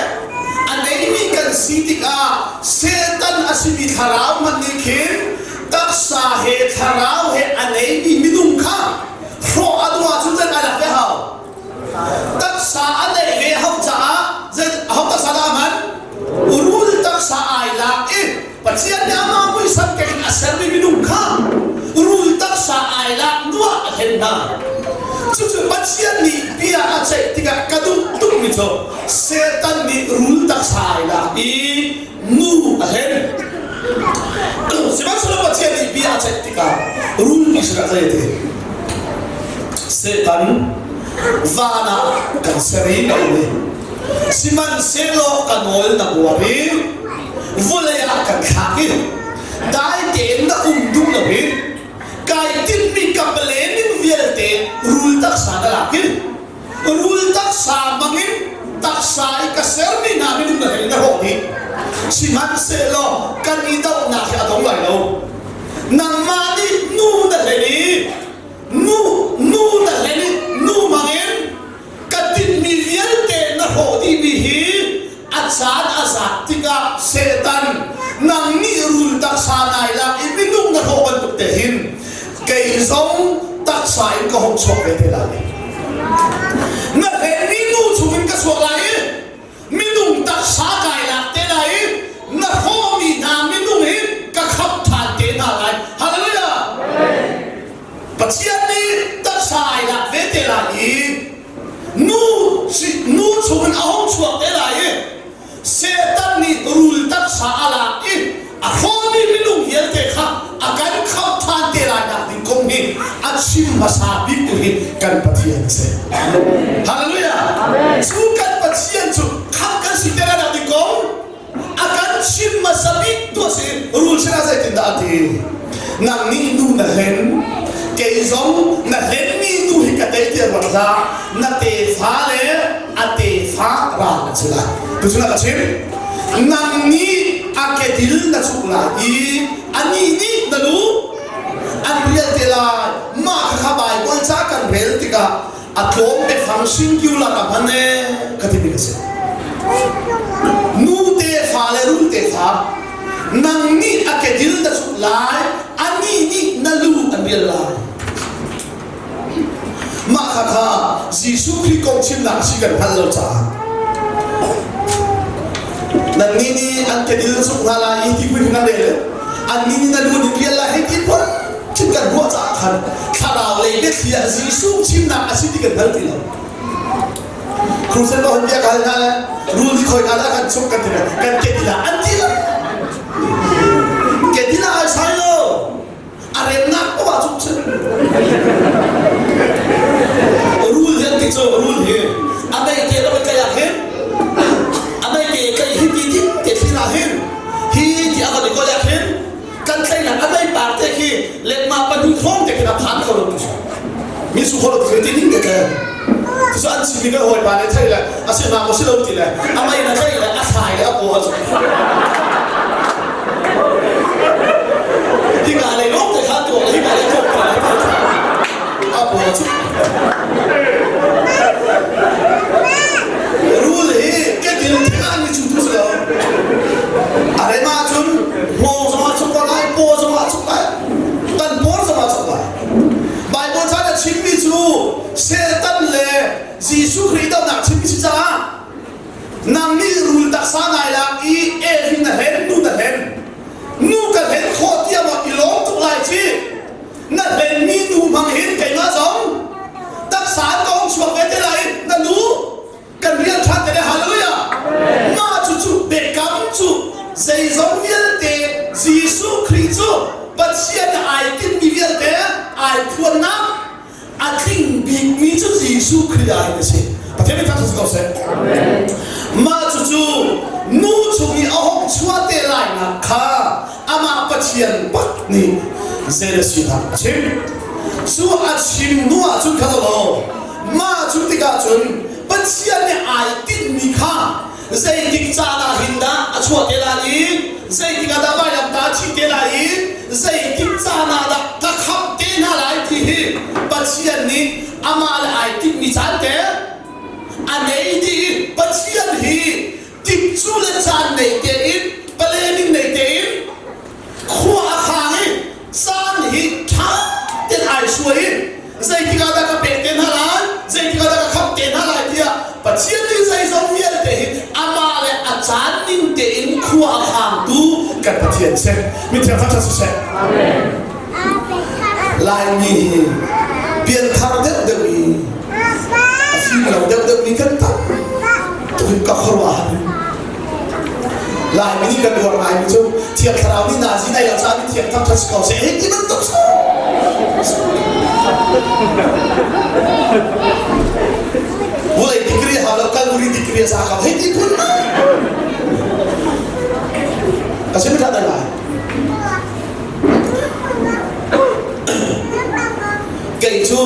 a neimi kan si tikah Satan a simi thlarau hmanh nih khin taksa he thlarau he a neimi minung kha hrawh a duh ahcun zei ai lak ve hau taksa a neih ve hau caah zei ho taksa dah a hman rul taksa ai lak i Pathian nih amah muisam keng in a sermi minung kha rul taksa ai lak nuah a hlen hna. Cucu Pathian nih bia a ceih tikah ka duh tukmi cu Satan nih rul taksa ai lak i nu a hlen. Sihmanhsehlaw Pathian nih bia a ceih tikah rul nih sinah zei a ti? Satan van ah kan ser i na um i sihmanhsehlaw ka nawl na buar i vawlei ah kan thlak i dai tein na um duh lo i kai tinhmi ka pale ning vialte rul taksa na lak i rul taksa bangin taksa i ka sermi hna minung na hei na hrawh dih sihmanhsehlaw kan i dohnak hi a dong lai lo nangmah nih nu na hlen i nu nu na hlen i nu bangin ka tinhmi vialte na hrawh dihmi hi a caan a zat tikah Satan nang nih rul taksa nai lak i minung na hrawh bantuk te hin kei zong taksa in ka hung chuak ve te lai. Na hlenmi nu chungin ka chuak lai i minung taksa kai lak te lai i na hrawhmi hna minung hi ka khamh ṭhan te hna lai. Hallelujah! Pathian nih taksa ai lak ve te lai i nu nu chungin a hung chuak te lai i Satan nih rul taksa a lak i a hrawmi minung vialte kha a kan khamh ṭhan te lai nak ding kong hi a chim hmasa bik tu hi kan Pathian a si. Hallelujah! Cu kan Pathian cu khamh kan si te lai nak ding kong a kan chim hmasa bik tu a si rul sinah zeitindah a ti nang nih nu na hlen kei zong na hlenmi nu hi ka tei tiah ruat hlah na tefa le a tefa ral an si lai tuchun ah ka chim nang nih a kedil na chuk lai i anih nih na lu an rial te lai mah kha Baibal ca kan rel tikah a tlawm biafang singular a hman e ka timi ka si nu tefa le rul tefa nang nih a kedil na chut lai anih nih na lu an rial lai mah kha kha Jesuh Khrih kong chimnak si kan hngalh lo caah nannih nih an kedil na suk hna lai i ti pui kan rel annih nih na lu nih rial lai hei ti phun cun kan ruah caah khan thlarau lei biathli ah Jesuh chimnak a si ti kan hngal ti lo. Crusade ba hon bia ka hal hna le rul di khoi hna le kan chuk kan ti kan kedila an ti lo. Kedila ai sai lo. A remnak poah ah cuk cun. Rul hi an ti cu rul hi a mei te lo kai ah hin a mei te kai hi ti din te thli ah hin. cu kholo ti ti ning ke cu an chim mi kan hawipa nih thei le a si hna maw si lo ti le a mei na thei le a thlai le a paw a cu hika lei lawng te kha tuah hika lei tuah a paw a cu rul hi ketil theng ah mi cu tu si lo a rem ahcun hngawng zong ah chuk ko lai paw zong ah chuk lai kan paw zong ah chuk lai Bible ca na chimmi cu Satan le Jesuh Khrih dohnak chimmi si caah nang nih rul taksa nai lak i Evi na hlen nu na hlen nu ka hlen khawh tiah maw i lawm tuk lai ci na hlenmi nu hmang hin keimah zong taksa an ka hung chuak ve te lai na nu kan rian ṭhan te le hallelujah mah cu cu biakam cu zeizong vialte Jesuh Khrih cu Pathian ai tinhmi vialte ai phuannak a tling bikmi cu Jesuh Khrih ah hin a si Pathian min thangṭhat si ko seh mah cucu nu chung i a hong chuah te lainak kha amah Pathian bak nih zei a sinak a chim cu a chim hnu ah cun kha lo Mah cu tikah cun Pathian nih ai tinhmi kha zeitik caan ah hin dah a chuah te lai i zeitik ah dah vailamtah a thih te lai i zeitik caan ah dah ka khamh te hna lai ti hi Pathian nih amah le ai tinhmi caan te a nei dih i Pathian hi tikcu le caan nei tein planning nei tein khua a khang i caan hi ṭha tein ai suai i zeitik ah dah ka pek te hna lai zeitik ah dah ka khamh te hna lai tiah Pathian nih zeizong vialte hi amah le a caan ning tein khua a khangtu kan Pathian si mithiang thangṭhat siseh Laimi hi pianthar deuh deuh i a fim lo deuh deuh mi kan tam tuk in ka khuaruah Laimi nih kan uar ngaimi cu Thiang Thlarau nih nazi nai lo caah mithiang thangṭhat si ko seh hei ti bantuk Vulei degree hau lo Calvary degree a za ko hei ti phun ka sim ṭha lai Kei cu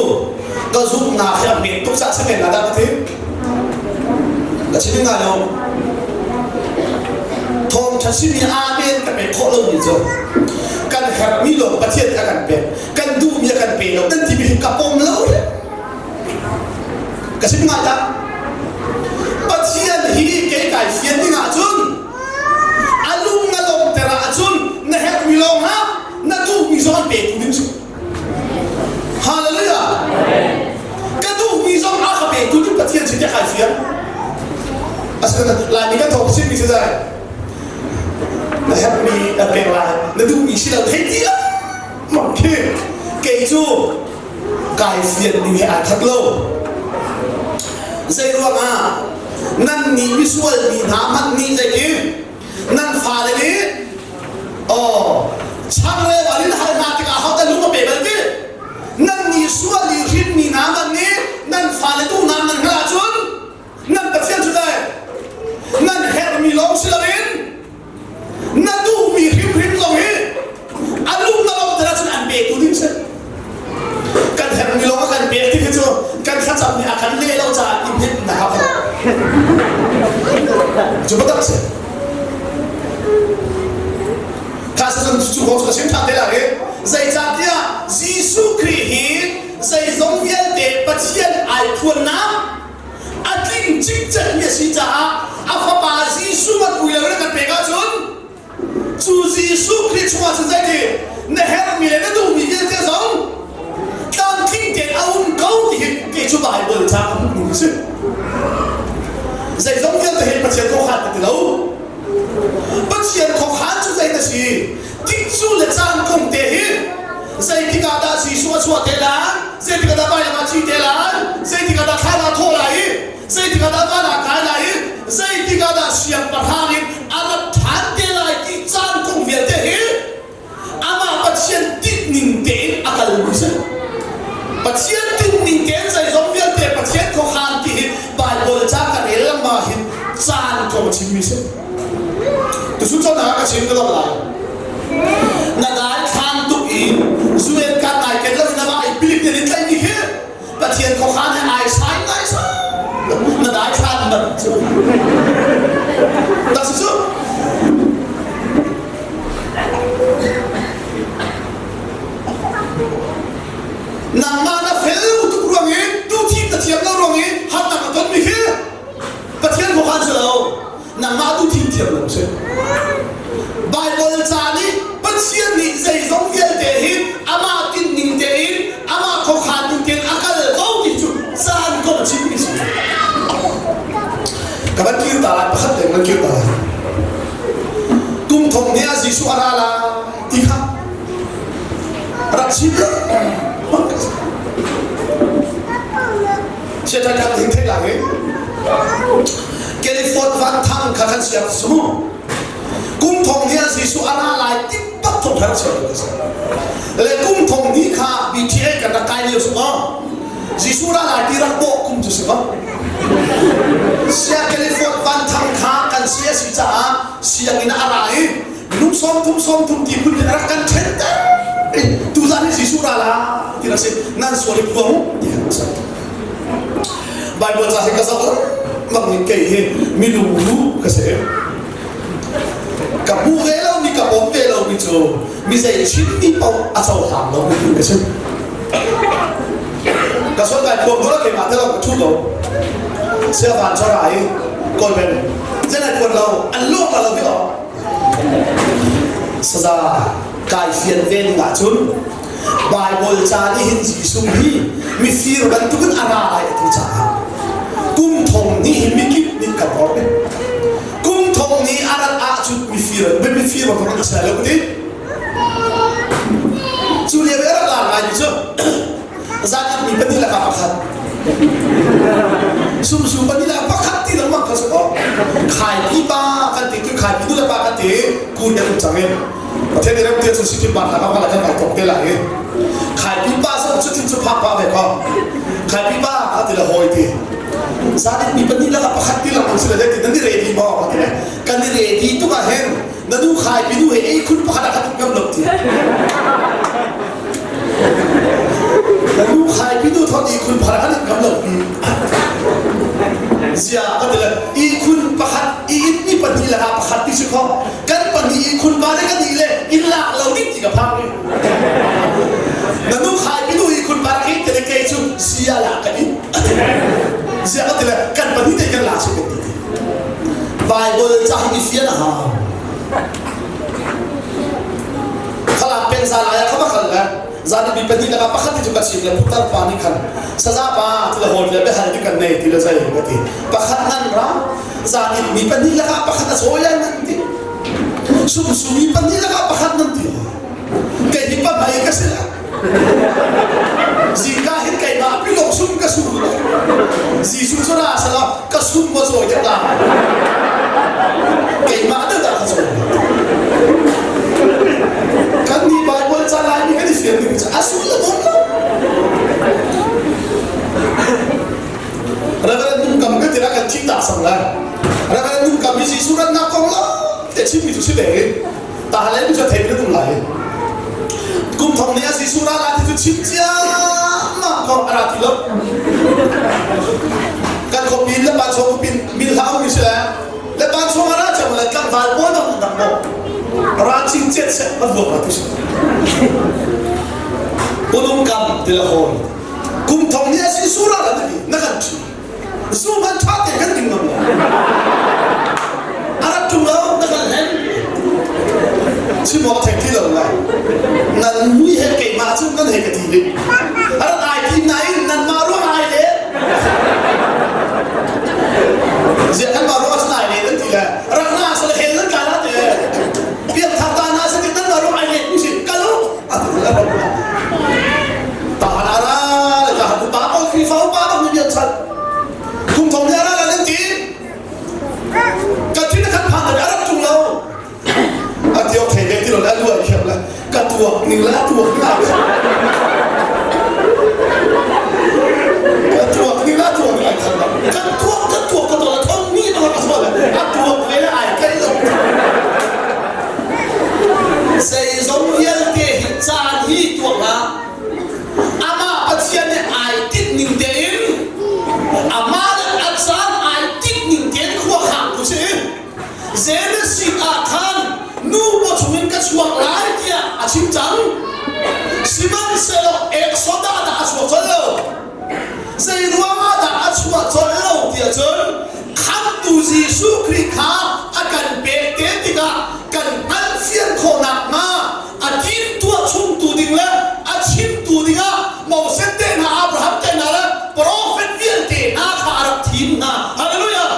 ka zumhnak hi a hmet tuk caah si men la dah ka ti. Ka chim ngai lo. Thawngṭha simi amen ka pek khawh lomi cu kan herhmi lawng Pathian nih a kan pek, kan duhmi a kan pe lo kan timi hi ka pom lo. Ka chim ngai dah. Pathian hi kei kai fian ding ahcun a lung na lawmter ahcun na herhmi lawng ah na duhmi zong an petu ding cu. Hallelujah! Ka duhmi zong a ka petu ding Pathian si tiah kai fiang. Asinain Laimi kan thawk chinmi cu dai na herhmi na pek lai na duhmi si lo thei ti mang khi kei cu kai fian ning he aa khat lo. Zei ruangah nan nih misual mi hna hmanh nih zeiti nan fale nih aw changreu an in hal hna tikah ahodah lung a pe bal ti nan nih sual i hrinmi hna man nih nan fale duhnak nan hngalh ahcun nan Pathian cu dai nan herhmi lawng si loin na duhmi hrimhrim zong hi a lung na lawmter ahcun an petu ding si kan herhmi lawng a kan pek ti khi cu kan thlacam nih a kan leh lo caah i hmet na hau cu bantuk si kha cun cu kong cu ka chim ṭhan te lai i zeicahtiah Jesuh Khrih hi zeizong vialte Pathian ai phuannak a tling cikcek mi a si caah a fapa Jesuh man ui lo in a kan pek ahcun Cu Jesuh Khrih chungah cun zeiti na herhmi le na duhmi vialte zong tlamtling tein a um ko ti hi kei cu Baibal ca ka hmuh ning a si. Zeizong vialte hi Pathian khuakhan ka ti lo. Pathian khuakhan cu zei na si? Tikcu le caan kong te hi zeitik ah dah Jesuh a chuah te lai? Zeitik ah dah vailam ah thi te lai? Zeitik ah dah thlan ah thawh lai i zeitik ah dah van ah kai lai i zeitik ah dah siangpahrang in a rat ṭhan te lai ti caan kong vialte hi amah Pathian tinhning tein a kalmi si. Pathian tinhning tein zeizong vialte Pathian khuakhan ti hi Baibal ca ka rel lengmang hin caan kong a chimmi si. Tuchun caan ah ka chim ka dong lai. Na dai thlan tuk i UN kan nai ken lo in na mah i pilik nih in tlaihmi khi Pathian. Nangmah na fel lo tuk ruang i duhthim na thiam lo ruang i harnak na tonmi khi Pathian khuakhan si lo. Nangmah duhthim thiam lo si. Baibal ca nih Pathian nih zeizong vialte hi amah tinhning tein amah khuakhan ning tein a kal ko ti cu caan kong a chimmi si. Ka van kir ta lai pakhat leng van kir ta lai. Kum thong ni ah Jesuh a ra lai ti kha rak chim Siaṭha kan hing thei lai California van thang kha kan siak su kum thong ni ah Jesuh a ra lai ti bak thong thar chiah ka si le kum thong ni kha BTA kan rak kai lio su ko Jesuh ra lai ti rak bawh kum cu si ko Sia California van thang kha kan sia si caah sianginn ah a ra i minung 30 30 ti phun in rak kan ṭhen ter tuzan hi Jesuh ra la ti rak si nan sual i phuang ti kan si Bible ca hi ka zoh bak ni kei hi minung lu ka si ka hmu ve lo mi ka pom ve lo mi cu mi zei chim mi paoh a cohlang lo mi ka si ka sual kai phuang ko la keimah te lo ka thu ko sia van chora i kawl ben zen ai phuan lo an lawk la lo hi o Saza kai fian ve ning ahcun Baibal ca nih hin Jesuh hi mifir bantukin a ra lai a ti caah kum thong nih hin mikip nih kan orh ve. Kum thong nih a rat ahcun mifir mifir bantuk a si lai lo ka ti. Cu lio i a rak lar ngaimi cu Zan mi pahnih lakah pakhat. Sumsu pahnih lakah pakhat ti lengmang kha si ko. Khaipi pa kan ti tu khaipi nu le pa kan ti kun kan um cang in. Pathian nih ram tia cu sikim ban hna kan kan kai tok te lai i. Khaipi pa zong cu tin cu phak pa ve ko. Khaipi pa kha ti le hawi ti. Zan mi pahnih lakah pakhat ti lengmang si le ti nan i ready maw ka ti le. Kan i ready tuk ah hin na nu khaipi nu he ei khun pakhat ah khan um ngam lo ti. Na nu khai pi tu thon ihkhun pakhat khan ngam lo pi. Zia ka ti le ihkhun pakhat i in mi pahnih le pakhat ti si kho kan pahnih ihkhun pa le kan ih le in lak lo ding ti ka phang ni. Na nu khai pi tu ihkhun pa ke te le kei cu zia la ka in. Zia ka ti le kan pahnih te kan la si kan ti. Bible ca hi fian a hau. Khalam peng za lai ah kha kal le zan mi pahnih lakah pakhat cu ka chim le putar pa nih khan saza pa ti le hawi le biahal ti kan nei ti le zei ka ti pakhat nan ra zan in mi pahnih lakah pakhat a sawi lai nan ti sumsu mi pahnih lakah pakhat nan ti kei hi pa mei ka si la zingka hin keimah pilok sum ka su Jesuh cu ra sala ka sum maw cawi deuh la keimah deuh dah ka cawi kan nih Bible ca lai mi kan i fian ding cu a sullam um lo Reverend Nung Kam kan tira kan thih ta sang lai Reverend Nung Kam hi Jesuh rannak kong lo te chim mi cu si ve ta le mi cu thei mi tum lai kum thong ni a Jesuh ra la ti cu chim ciammam ko a ra ti lo kan khuapi le pa chung khuapi min hlah mi si le le pa chung a ra cang le tlangval pawl dang dang mo ra cing chet se an vuak ra ti si Punung kam ti la hawi kum thong ni a Jesuh ra la ti na kan thi Zu hmanh ṭha tein kan ding ngam lo. A rak ṭung lo, na kan hlen. Chim awk thei ti lo lai. Nan mui he keimah cu nan hei ka ti ding. A rak ai tim nain nanmah ruang ai le. Ziah kanmah ruang ah cun ai le nan ti le. Rak na sa le hel nan kai la te. Piak thar ta na sa ti nanmah ruang ai le ku si kal u. A tu la rak Tahan ara le tahan upa pawl Khrihfa upa bak nih bian chan. Kum thong ni ara la nan ti. Ka thin a khan phan a rak tung lo. A ti ok thei ve ti lo le a lu ai khiam le ka tuak ning le a tuak ning ai khat. Ka tuak ning le a tuak ning ai khat lo. Ka tuak ka tuak ka tuak thong ni bang ka sual le a tuak ve le ai kai lo. Zeizong vialte hi caan hi tuak hlah. Amah Pathian nih ai tinh ning tein amah le a caan ai tinh ning tein khua khang tu si. Genesis ah khan nu paw chungin ka chuak lai tiah a chim cang. Sihmanhsehlaw Exodus dah a chuak colh lo. Zei ruangah dah a chuah colh lo tiah cun khamhtu Jesuh Khrih kha a kan pek te tikah kan hngalhfian khawh nakhnga a timtuah chungtu ding le a chimtu dingah Moses te hna Abraham te hna le profet vialte hna kha a rak thim hna. Hallelujah!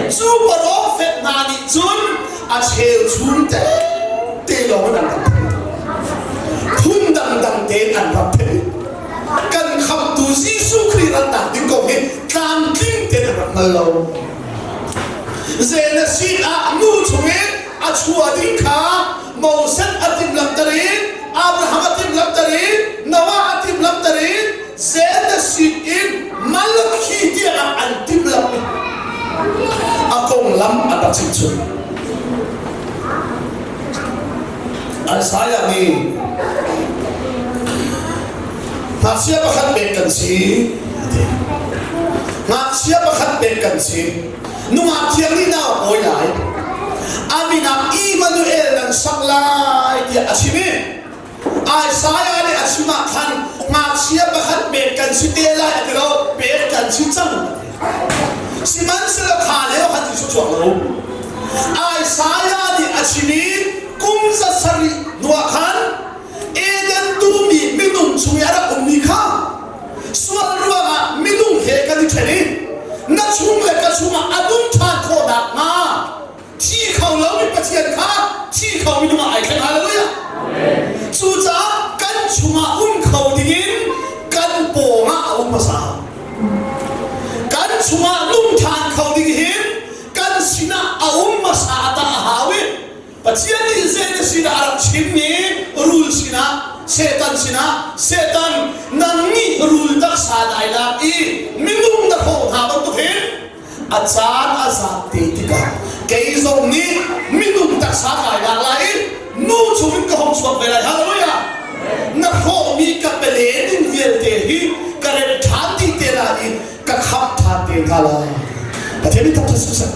Cu profet hna nih cun a cheuchum te te lawng in an rak theih. Phun dangdang tein an rak theih. Kan khamhtu Jesuh Khrih ratnak ding kong hi tlamtling tein an rak hngal lo. Genesis ah nu chungin a chuah ding kha Moses a timhlamhter i Abraham a timhlamhter i Noah a timhlamhter i Genesis in Malakhi tiangah an timhlamh i a konglam an rak chimchung. Isaiah nih ngakchia pakhat pek kan si a ti. Ngakchia pakhat pek kan si. Nungak thiang nih nau pawi lai. A min ah Immanuel nan sak lai tiah a chim i Isaiah nih a chim ah khan ngakchia pakhat pek kan si te lai a ti lo, pek kan si cang. Sihmanhsehlaw kha lio khan Jesuh chuak lo. Isaiah nih a chim i kum 700 hnuah khan Eden dum i minung chung i a rak ummi kha sual ruangah minung he kan i ṭhen i na chung le ka chungah a nung ṭhan khawh nakhnga thi kho lomi Pathian kha thi kho minung ah ai thleng. Hallelujah! Cucaah kan chungah um kho dingin kan pawngah a um hmasa. Kan chungah nung ṭhan kho ding hin kan sinah a um hmasa ta a hau i Pathian nih zei na sinah a rak chimmi rul sinah Satan sinah Satan nang nih rul taksa dai lak i minung na hrawh hna bantuk hin a caan a zat te tikah kei zong nih minung taksa kai lak lai i nu chungin ka hong chuak ve lai. Hallelujah! Na hrawhmi ka pele ning vialte hi ka rem ṭhan dih te lai i ka khamh ṭhan te hna lai. Pathian nih thangṭhat siseh.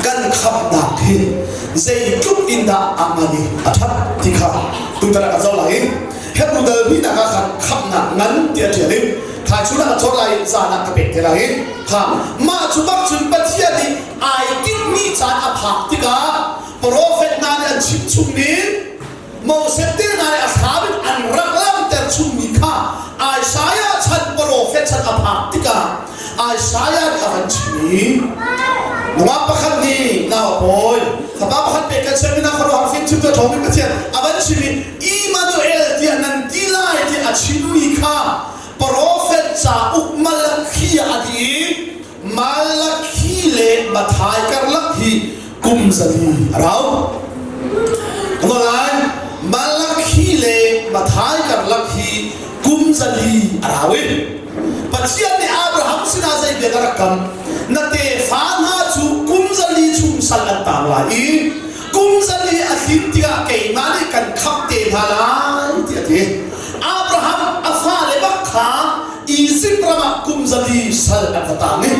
Kan khamhnak hi zeitluk in dah a ngan i a ṭhat ti kha tutan ah kan zoh lai i Hebru dal hnihnak ah khan khamhnak ngan tiah ṭial i thaichun ah ka chawt lai i zan ah ka pek te lai i kha mah cu bak cun Pathian nih ai tinhmi caan a phak tikah profet hna nih an chim chungmi Moses te hna nih a thlam in an rak langhter chungmi kha Isaiah chan profet chan a phak tikah Isaiah nih a van chim i nungak pakhat nih nau a pawi fapa pakhat pek kan sermi na khuaruahhar fimchim tu a ṭhawngmi Pathian a van chim i Immanuel tiah nan ti lai tiah a chimmi kha profet cauk Malakhi ah a ti i Malakhi le Matthai karlak hi kum 400 a rau. Lai Malakhi le Matthai karlak hi kum 400 a rau i Pathian nih Abraham sinah zei bia a rak kam? Na tefa hna cu kum 400 chung sal an tang lai i kum 400 a tlin tikah keimah nih kan khamh te hna lai tiah a ti. Abraham a fale bak kha Izipt ram ah kum 400 sal an va tang i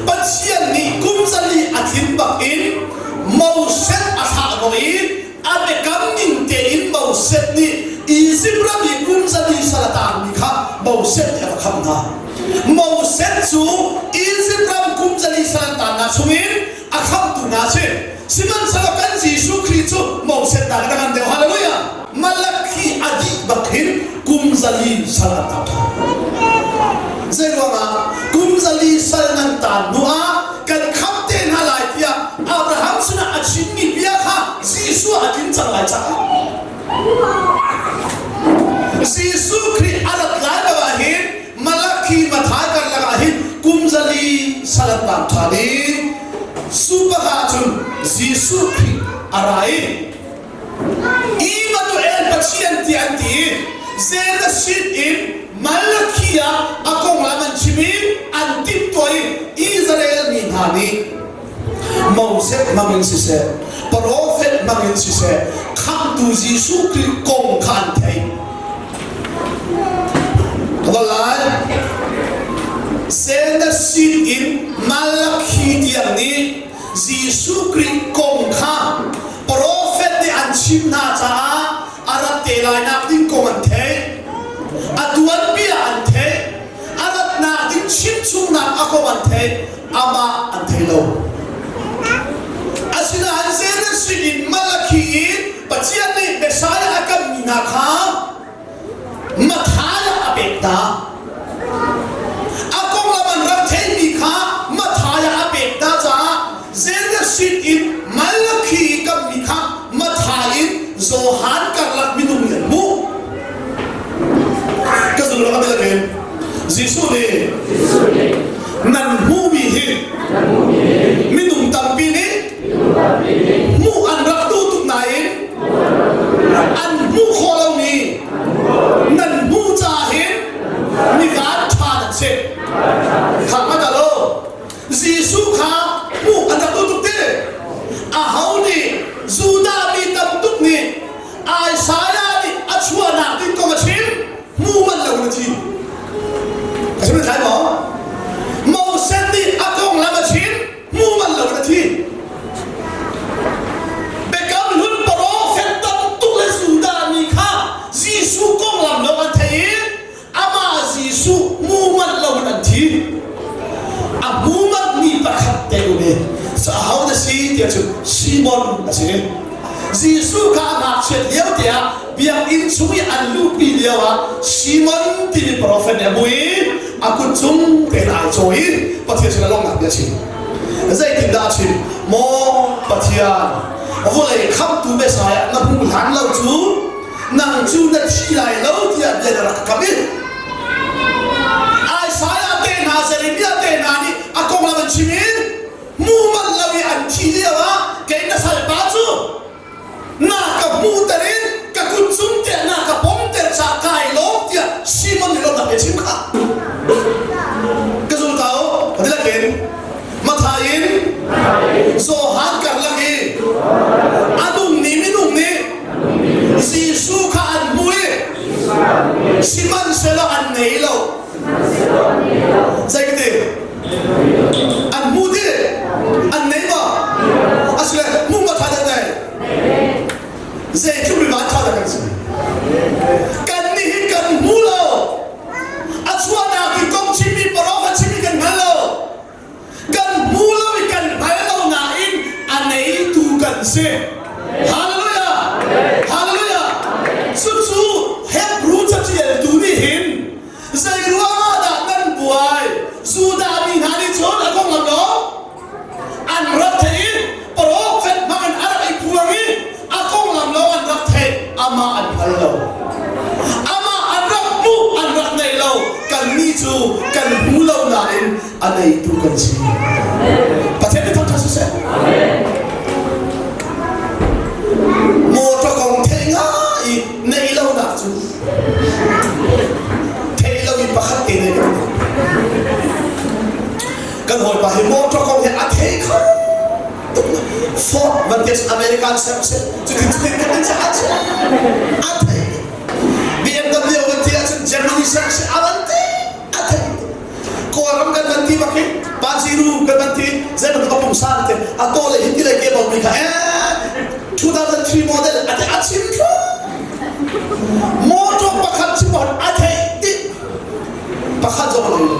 Pathian nih kum 400 a tlin bak in Moses a thlah hnawh i a biakam ning tein Moses nih Izipt ram i kum 400 sal a tangmi kha Moses nih a va khamh hna. Moses cu Izipt ram kum 400 sal an tannak chungin a khamhtu hna a si. Sihmanhsehlaw kan Jesuh Khrih cu Moses nakin a ngan deuh. Hallelujah! Malakhi a dih bak hin kum 400 sal an tang ṭhan. Zei ruangah kum 400 sal nan taan hnu ah kan khamh te hna lai tiah Abraham sinah a chimmi bia kha Jesuh a tling cang lai caah Jesuh Khrih a rat lai bak ah hin Malakhi Mathai karlak ah hin kum 400 sal an tang ṭhan i cu bak ah cun Jesuh Khrih a ra i Immanuel Pathian tiah an ti i Zenasit in Malakhi ah a konglam an chim i an timhtuah i Israel mi hna nih Moses hmangin siseh, profet hmangin siseh, khamhtu Jesuh Khrih kong kha an theih. Ka lai. Zenasit in Malakhi tiang nih Jesuh Khrih kong kha profet nih an chim hna caah a rat te lai. lai nak ding kong an theih. A tuanbia an theih. A ratnak ding chimchungnak a kong an theih. Amah an thei lo. Asinain Zenan sinin Malakhi i Pathian nih Messiah a kammi hna kha Matthai ah a pek hna. A konglam an rak theihmi kha Matthai ah a pek hna caah Genesis in Malakhi i kammi kha Matthai in Johan karlak minung nih an hmuh. Ka zul lo ka ti Jesuh nih nan hmuhmi hi minung tampi nih hmuh an rak duh tuk nain an hmuh khawh lomi nan hmuh caah hin mi van ṭha nan si. Kha hmanh lo Jesuh kha hmuh an rak duh tuk ti. Aho nih Judah mi tam tuk nih Isaiah nih a chuahnak ding kong a chim hmu manh lo in a thi. A chim thlai maw? Moses nih a konglam a chim hmu manh lo in a thi. Biakam hlun profet tam tuk le Judah mi kha Jesuh konglam lawng an theih i amah Jesuh hmu manh lo in an thi. A hmu manhmi pakhat te um i aho na si tiah cun Simon a si. Jesuh kha a ngakchiat lio te ah biakinn chung i an luhpi lio ah Simon timi profet nih a hmuh i a kut cung tein ai cawi i Pathian sinah lawmhnak bia a chim. Zeitindah a chim? Maw Pathian, vawlei khamhtu Messiah na hmuh hlan lo cu nang cu na thi lai lo tiah bia na rak ka kamh i Isaiah te hna Jeremiah te hna nih a konglam an chim i hmu manh lo i an thi lio ah kei na salpa cu na ka hmuhter in ka kut cung tiah na ka pomter caah kai lawm tiah Simon nih lawmhnak bia chim kha ka zum ko ka ti lakin Mathai in Johan karlak i a nungmi minung nih Jesuh kha an hmu i sihmanhsehlaw an nei lo. Zei ka ti? An hmu ti? An nei maw? Asile hmu ma tha dah nei? Zeitluk mi van tha dah kan si? Kan nih hin kan hmu lo. A chuahnak i kong chimmi parok a chimmi kan hngal lo. Kan hmu lo i kan hngal lo nain a neitu kan si. Hallelujah! Hallelujah! Cucu Hebrew caṭialtu nih hin zei ruangah dah nan buai? Judah mi hna nih cun a konglam lo an rak theih i profet hmang in a rak i phuang i a konglam lo an rak theih amah an hngal lo amah an rak hmuh an rak nei lo kannih cu kan hmu lo nain a neitu kan si Pathian nih thangṭhat siseh motor kong theih ngai i neih lonak cu theih lo i pakhat te nei kan kan hawipa hi motor kong hi a thei kho tuk Ford bantuk American ser seh cutin cutin kan tin a a thei BMW kan ti ahcun Germany ser seh a van ti a thei Kawlram kan van ti bak hi Paziru kan van ti zei bantuk a pungsan te a taw le hi ti le ke mi kha eh 2003 model a te a chim thlu motor pakhat chim a thei ti pakhat zong a nei lo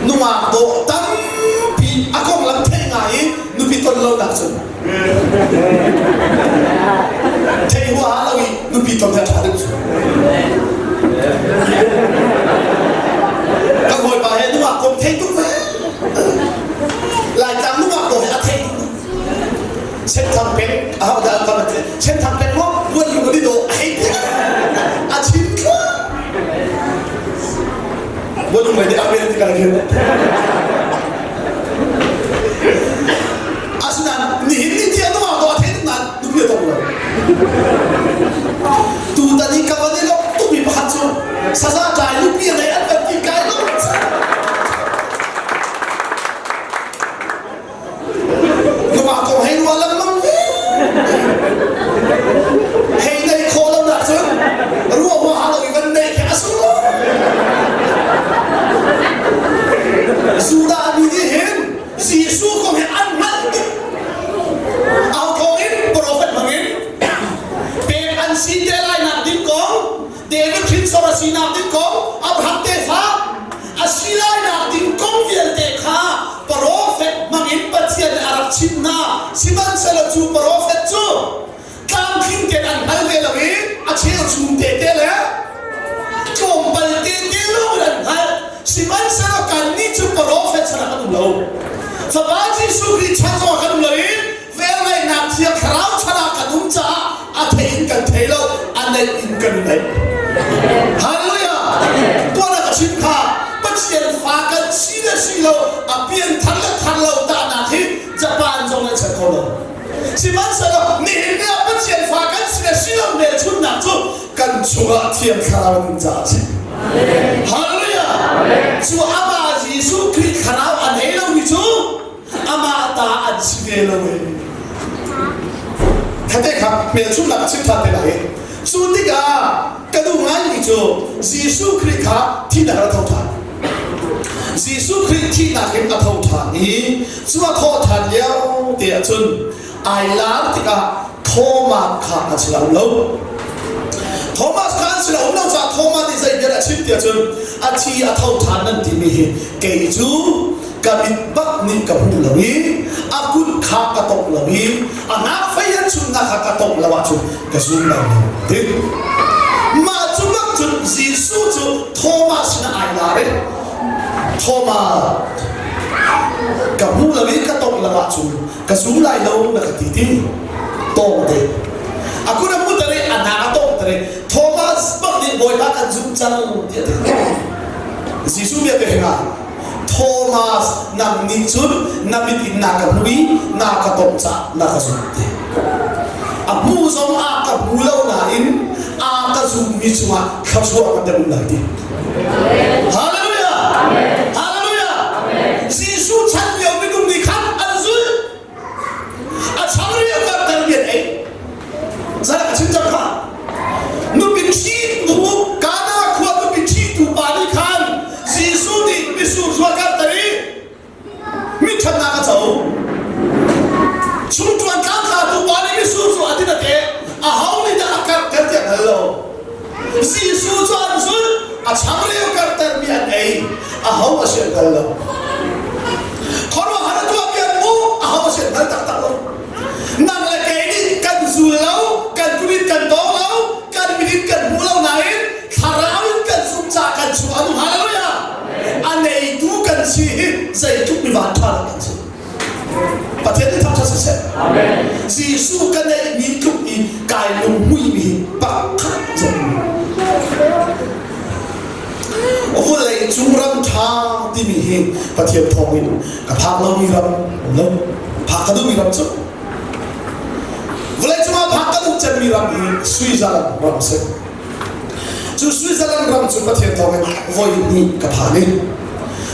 nungak dawh tampi a konglam theih ngai i nupi ton lo nak cun thei huaha lo i nupi ton he ṭha deuh cu ka hawipa he nungak kong thei tuk ve Laitlang nungak dawh he a thei tuk Senthang peng aho dah kan Senthang peng maw buan lu ni do a hei a chim thla buan lu mai ni a ti kan hin asinain nihin ni tiang nungak dawh a thei tuk nain nupi a tong lo tutan hi ka van i lawmh tukmi pakhat cu saza ṭai nupi a nei an van ti kai lo Nungak kong hei ruah lengmang ve. Hei nei khawh lo nak cun ruah huaha lo i van neih khi a sung. Judah mi nih hin Jesuh kong hi an hngalh tuk. Au thawng in profet hmang in. An si te lai nak ding kong, David hrinsor a sinak ding kong, Abraham tefa a si lai nak ding kong vialte kha profet hmangin Pathian nih a rak chimh hna. Sihmanhsehlaw cu profet cu tlamtling tein an hngal ve lo i a cheuchum tete le tlawmpal tete lawng in an hngalh. Sihmanhsehlaw kannih cu profet chan ah kan um lo. Fapa Jesuh Khrih chan zongah kan um lo i velngeihnak Thiang Thlarau chan ah kan um caah a thei in kan thei lo, a neih in kan neih. Hallelujah! Tuan ah ka chim kha Pathian fa kan si le si lo a pianthar le thar lo tahnak hi Japan zong nih a check kho lo. Sihmanhsehlaw nihin ni ah Pathian fa kan si le si lo hmelchunhnak cu kan chungah Thiang Thlarau nun caah a si. Hallelujah! Cu amah Jesuh Khrih Thlarau a nei lomi cu amah ta an si ve lo e. Khate kha hmelchunhnak a chim ṭhan te lai. Cu tikah ka duh ngaimi cu Jesuh Khrih kha thihnak a tho ṭhan. Jesuh Khrih thihnak in a tho ṭhan i cu a thawh ṭhan lio te ahcun ai lar tikah Thomas kha an sinah um lo. Thomas kha an sinah um lo caah Thomas nih zei bia dah a chim tiah cun a thi a tho ṭhan nan timi hi kei cu ka mit bak nih ka hmu lo i a kut kha ka tongh lo i a hnak fei an chunnak kha ka tongh lo ahcun ka zum lo lo ti. Mah cu bak cun Jesuh cu Thomas sinah ai lar i Thomas ka hmu lo i ka tongh lo ahcun ka zum lai lo na ka ti ti tawng te a kut a hmu tar i a hnak a tawng tar i Thomas bak nih Bawipa kan zum cang tiah a ti. Jesuh bia ka heng ah Thomas nang nih cun na mit in na ka hmu i na ka tong cah na ka zumh ti. A hmu zong ah ka hmu lo nain a ka zummi cungah thluachuah kan deuh lai ti. Hallelujah! Hallelujah! Jesuh chan lio minung nih khan an zulh. A changreu karter mi an ei. Zan ka chim cang kha. Nupi ṭhi nu Kana khua nupi ṭhi tu pa nih khan Jesuh nih mitsur zual karter i mi ṭhatnak a co. Chungṭuan tlangtlatu pa nih mitsur cu a din a te. Aho nih dah a karhter tiah hngal lo. Jesuh cu an zulh, a changreu kartermi an ei, aho a si an hngal lo. Khuaruahhar a tuahmi an hmuh, aho a si an hngal taktak lo. Nang le kei nih kan zul lo, kan kut in kan dawng lo, kan mit in kan hmu lo nain thlarau in kan zumh caah kan chung a nung. Hallelujah! A neitu kan si hi zeitluk mi van ṭha dah kan si. Pathian nih thangṭhat siseh. Jesuh ka neihmi tluk i kai lunghmuimi hi pakhat zong vawlei cung ram ṭha timi hi Pathian thawngin ka phak lomi ram um lo. Phak ka duhmi ram cu vawlei cungah phak ka duh cemmi ram hi Switzerland ram a si. Cu Switzerland ram cu Pathian thawngin voi hnih ka phan i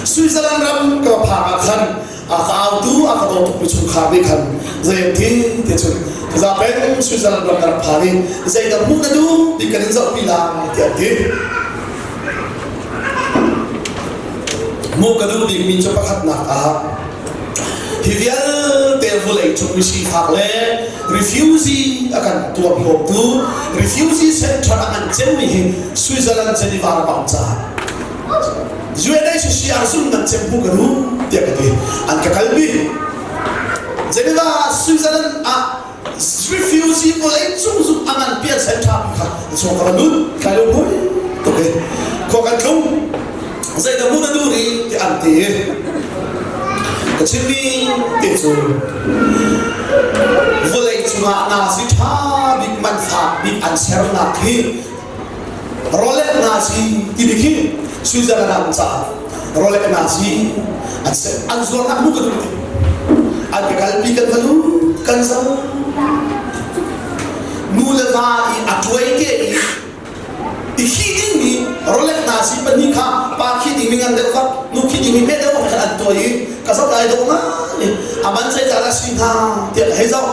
Switzerland ram ka phak ah khan a ka autu a ka daw tukmi chungkhar nih khan zei an ti ti cun zapen Switzerland ram ka rak phan i zeidah hmuh na duh ti kan in zohpi lai tiah an ti. Hmuh ka duh bikmi cu pakhatnak ah hi vialte vawlei cung mi sifak le refugee a kan tuamhlawmtu refugee center ah an cemmi hi Switzerland Geneva ram ah um caah UNHCR zung nan cem hmu ka duh tiah ka ti an ka kalpi Geneva Switzerland ah refugee vawlei cung zung a ngan pian center kha chung ka va lut kai lo hmui tuk i khua kan tlung zeidah hmu na duh rih tiah an ti ka chimmi te cu vawlei cungah nazi ṭha bik man fak bik an sernak hi Rolex nazi timi khi Switzerland ah an caah Rolex nazi an ser an zuarnak hmu ka duh ti an ka kalpi kan va lut kan zo nu le va i a tuai te i i khi dingmi Rolex nazi pahnih kha pa khi dingmi ngan deuh kha nu khi dingmi hme deuh kha an tuai i ka zoh lai dawh ngai a man zeizah dah si hnga tiah ka hei zoh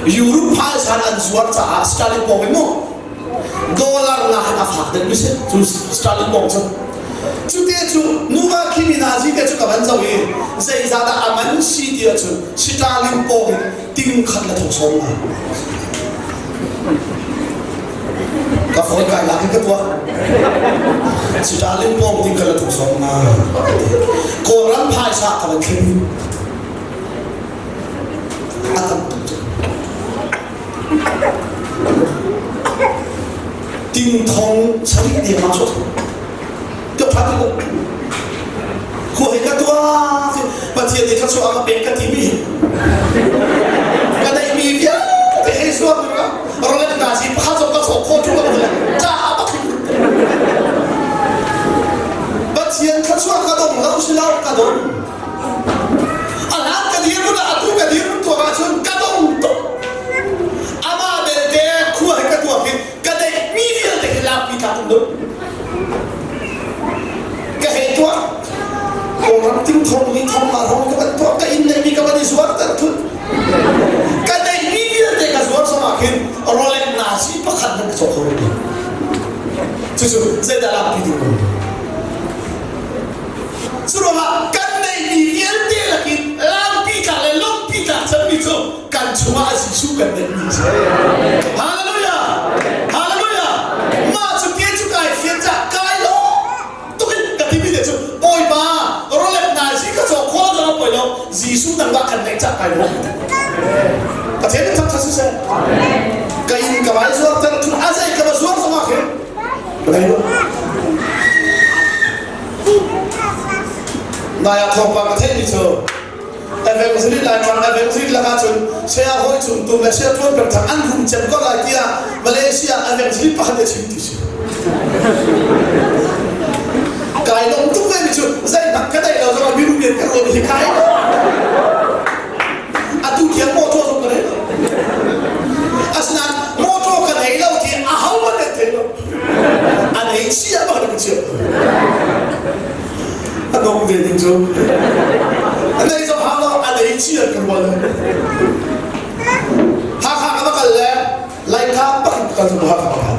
Europe phaisa an zuar caah sterling pawng in mu dollar nga han a fak deuh mi si cu sterling pawng cu cute cu nuva khimi nazi te cu ka van zoh i zeizah dah a man si ti ahcun sterling pawng in ting khat le thong sawm nga. Ka phone kai lak in ka tuah. Sitalin pawng ting ka la tuk zong na. Kawlram phaisa ka van thlen. A tam tuk cu. Ting thong sarih deng ma so. Ka phat ko. Khua hi ka tuah. Pathian nih thluachuah a ka pek ka ti mi. Ka neih mi vialte hei zuam ra. Roland na si pakhat zong ka sawk khawh ṭung lo le ca a pakhat. Pathian thluachuah ka dong lo si lo ka dong. A hlan ka dir mun ah atu ka dir mun tuak ahcun ka dong tuk. Amah belte khua hi ka tuak hi ka neih mi vialte hi lakpi tlak um deuh. Ka hei tuah. Kawlram ting thong ni thong ma rong ka van tuah ka inn neih mi ka van i zuar ter thut. Ka neih mi vialte ka zuar zong ah khin Rolex nasi pakhat hmanh ka cawk kho lo. Cucu zeidah lakpi ding um? Curuangah kan neihmi vialte lakin langpi tlak le lawmhpi tlak cemmi cu kan chungah Jesuh kan neihmi a si. Hallelujah! Hallelujah! Mah cu ke cu kai fian cah kai lawm tuk in ka timi te cu Bawipa Rolex nai si ka cawk khawh lo poi lo Jesuh nangmah kan neih cah kai lawm. Pathian in thangthat siseh. Ka in ka vai zuar ter thun a zei ka va zuar zongah khin ka nei lo. Nai ah thawngpang ka theihmi cu evangelist Laitlang evangelist lakah cun saya hawi cung tum le saya tuan peng thang an rum cem ko lai tiah Malaysia evangelist pakhat a chim ti si. Kai lawm tuk ve mi cu zeihmanh ka neih lo zongah mirum lian ka ruah mi hi kai atu tiang motor zong ka nei lo. Asinain motor ka nei lo ti aho hmanh an thei lo. An ei chia bak in chia. A dong ve ding cu. A nei zong hau lo, a nei chia ka rual. Hakha ka va kal le Laikha bak in ka kal cu Hakha ka phan.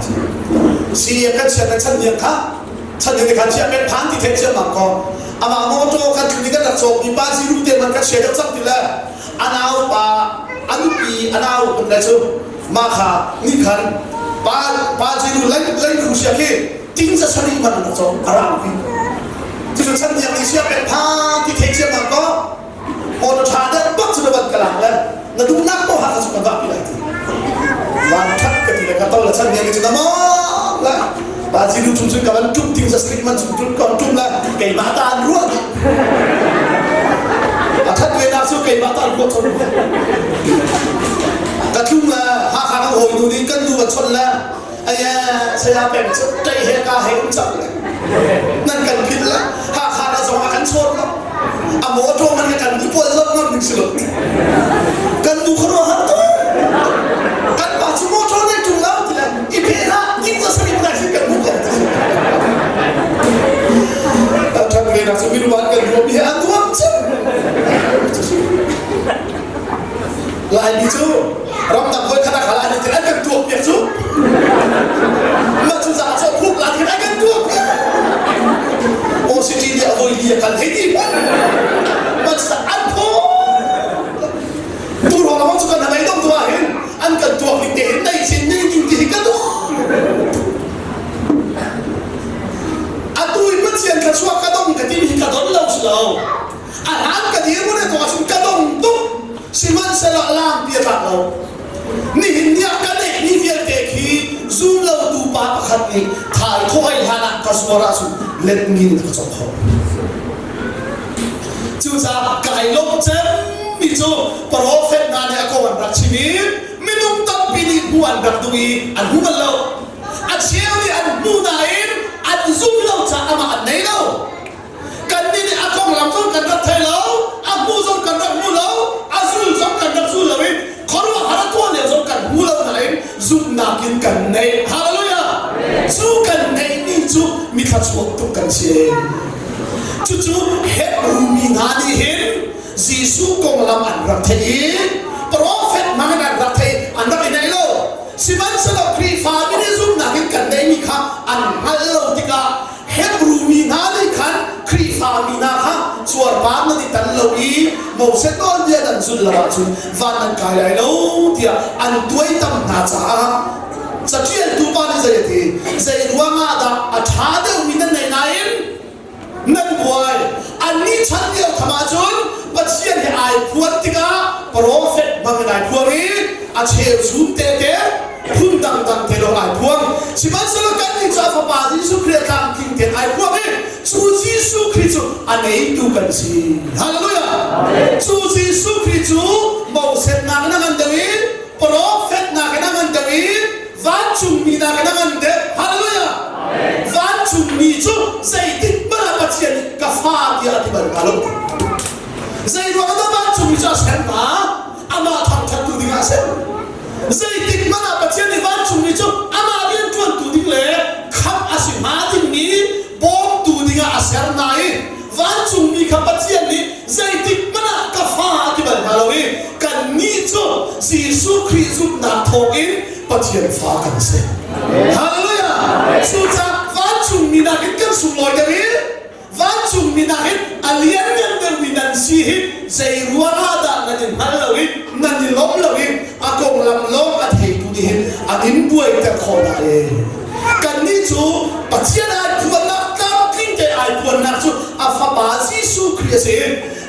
Si kan chia kan chan niang kha chan ni khan chia men phan ti thei chia mang ko. Amah motor kan tlu ni kan rak cawk mi pa ziru te man kan chia deuh cang ti le anau pa anupi anau kan le cu mah kha ni khan pa pa ziru lei lei ru sia khi ting za sari man rak cawk arang pi cu chan niang ni sia pen phan ti thei chia mang ko motor tha deuh bak cu na van ka lak le na duhnak poh ha cu kan vah pi lai ti van that ka ti le ka to le chan niang ni cu na ma la pa ziru chung cun ka van tum ting za srik man chung cun kon tum la keimah ta an ruah dih a that ve nak cu keimah ta an ruah chon ka tlung le Hakha kan hawi nu nih kan nu van chon le aya saya peng cu tei he ka he um cang le nan kan philh le Hakha na zong a kan chawn lo a motor man he kan nu pawl lo ngam ding si lo kan nu khuaruah har tu kan pa cu motor nei tung lo ti le i phe hlah king za sari ngai sin kan mu ko that ve nak cu minuan kan ruam hi a nuam cem Laimi cu ramdang hawi khat ah an an kan tuak piak cu mah cu za cu phuk la an kan tuak piak OCT nih a voi li a kal hei ti mah cu an phu tu ruang ah cu kan hei dong tu ah hin an kan tuak ning te hin nei sin ning ning ti hi ka duh atu i Pathian thluachuah ka dong ka ti hi ka don lo si lo a hlan ka dir mun to ahcun ka dong tuk sihmanhsehlaw alam pi a tlak lo nihin ni ah ka neihmi vialte khi zum lo tu pa pakhat nih thai khawhai hlan ah ka zuar ahcun let min ka cawk kho cucaah kai lawm cem mi cu profet hna nih a ko an rak chim i minung tampi nih hmu an rak duh i an hmu bal lo a cheu nih an hmu nain an zum lo caah amah an nei lo Kannih nih a konglam zong kan rak thei lo, a hmu zong kan rak hmu lo, a zul zong kan rak zul lo i khuaruahhar a tuah lio zong kan hmu lo nain zumhnak in kan neih. Hallelujah! Cu kan neihmi cu mi thluachuak tuk kan si. Cucu Hebrew mi hna nih hin Jesuh konglam an rak theih i profet hmang in an rak theih an rak i neih lo. Sihmanhsehlaw Khrihfa mi nih zumhnak in kan neihmi kha an hngalh lo tikah Hebru mi hna nih khan Khrihfa mi hna kha cuarpar nan i tan lo i Moses nawlbia nan zulh lo ahcun van nan kai lai lo tiah an tuaitam hna caah caṭialtu pa nih zei a ti? Zei ruangah dah a ṭha deuhmi nan nei nain nan buai? Annih chan lio kham ahcun Pathian he ai phuan tikah profet bangin ai phuang i a cheuchum tete phun dangdang te lawng ai phuang. Sihmanhsehlaw kannih cu a Fapa Jesuh Khrih a tlamtling tein ai phuang i cu Jesuh Khrih cu a neitu kan si. Hallelujah! Cu Jesuh Khrih cu Moses nakin a ngan deuh i profet nakin a ngan deuh i vancungmi nakin a ngan deuh. Hallelujah! Vancungmi cu zeitik hmanh ah Pathian nih ka fa tiah a ti bal hna lo. Zei ruang dah vancungmi cu a ser hna? Amah thangṭhattu dingah a ser. Zeitik hmanh ah Pathian nih vancungmi cu amah rianṭuantu ding le khamh a si hnga dingmi bawmtu dingah a ser hna i vancungmi kha Pathian nih zeitik hmanh ah ka fa a ti bal hna lo i kannih cu Jesuh Khrih zumhnak thawngin Pathian fa kan si. Hallelujah! Cucaah vancungmi nakin kan sunglawi deuh i Vancungmi nakin a lianngan deuhmi nan si hi zei ruangah dah nan i hngal lo i nan i lawm lo i a konglam lawng a theitu nih hin an in buaiter khawh hna e. Kannih cu Pathian ai phuannak tlamtling te ai phuannak cu a Fapa Jesuh Khrih a si.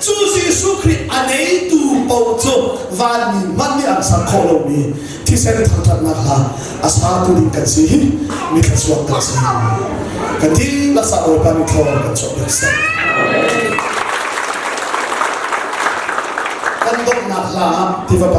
Cu Jesuh Khrih a neitu paoh cu vanmi hmanh nih an sak khawh lomi thisen thangṭhatnak hla a satu ding kan si hi mi thluachuak kan si. Kan dihlak sa Bawipa nih thaw kan chuah piak seh. Kan donghnak hla ah tiva pakhat.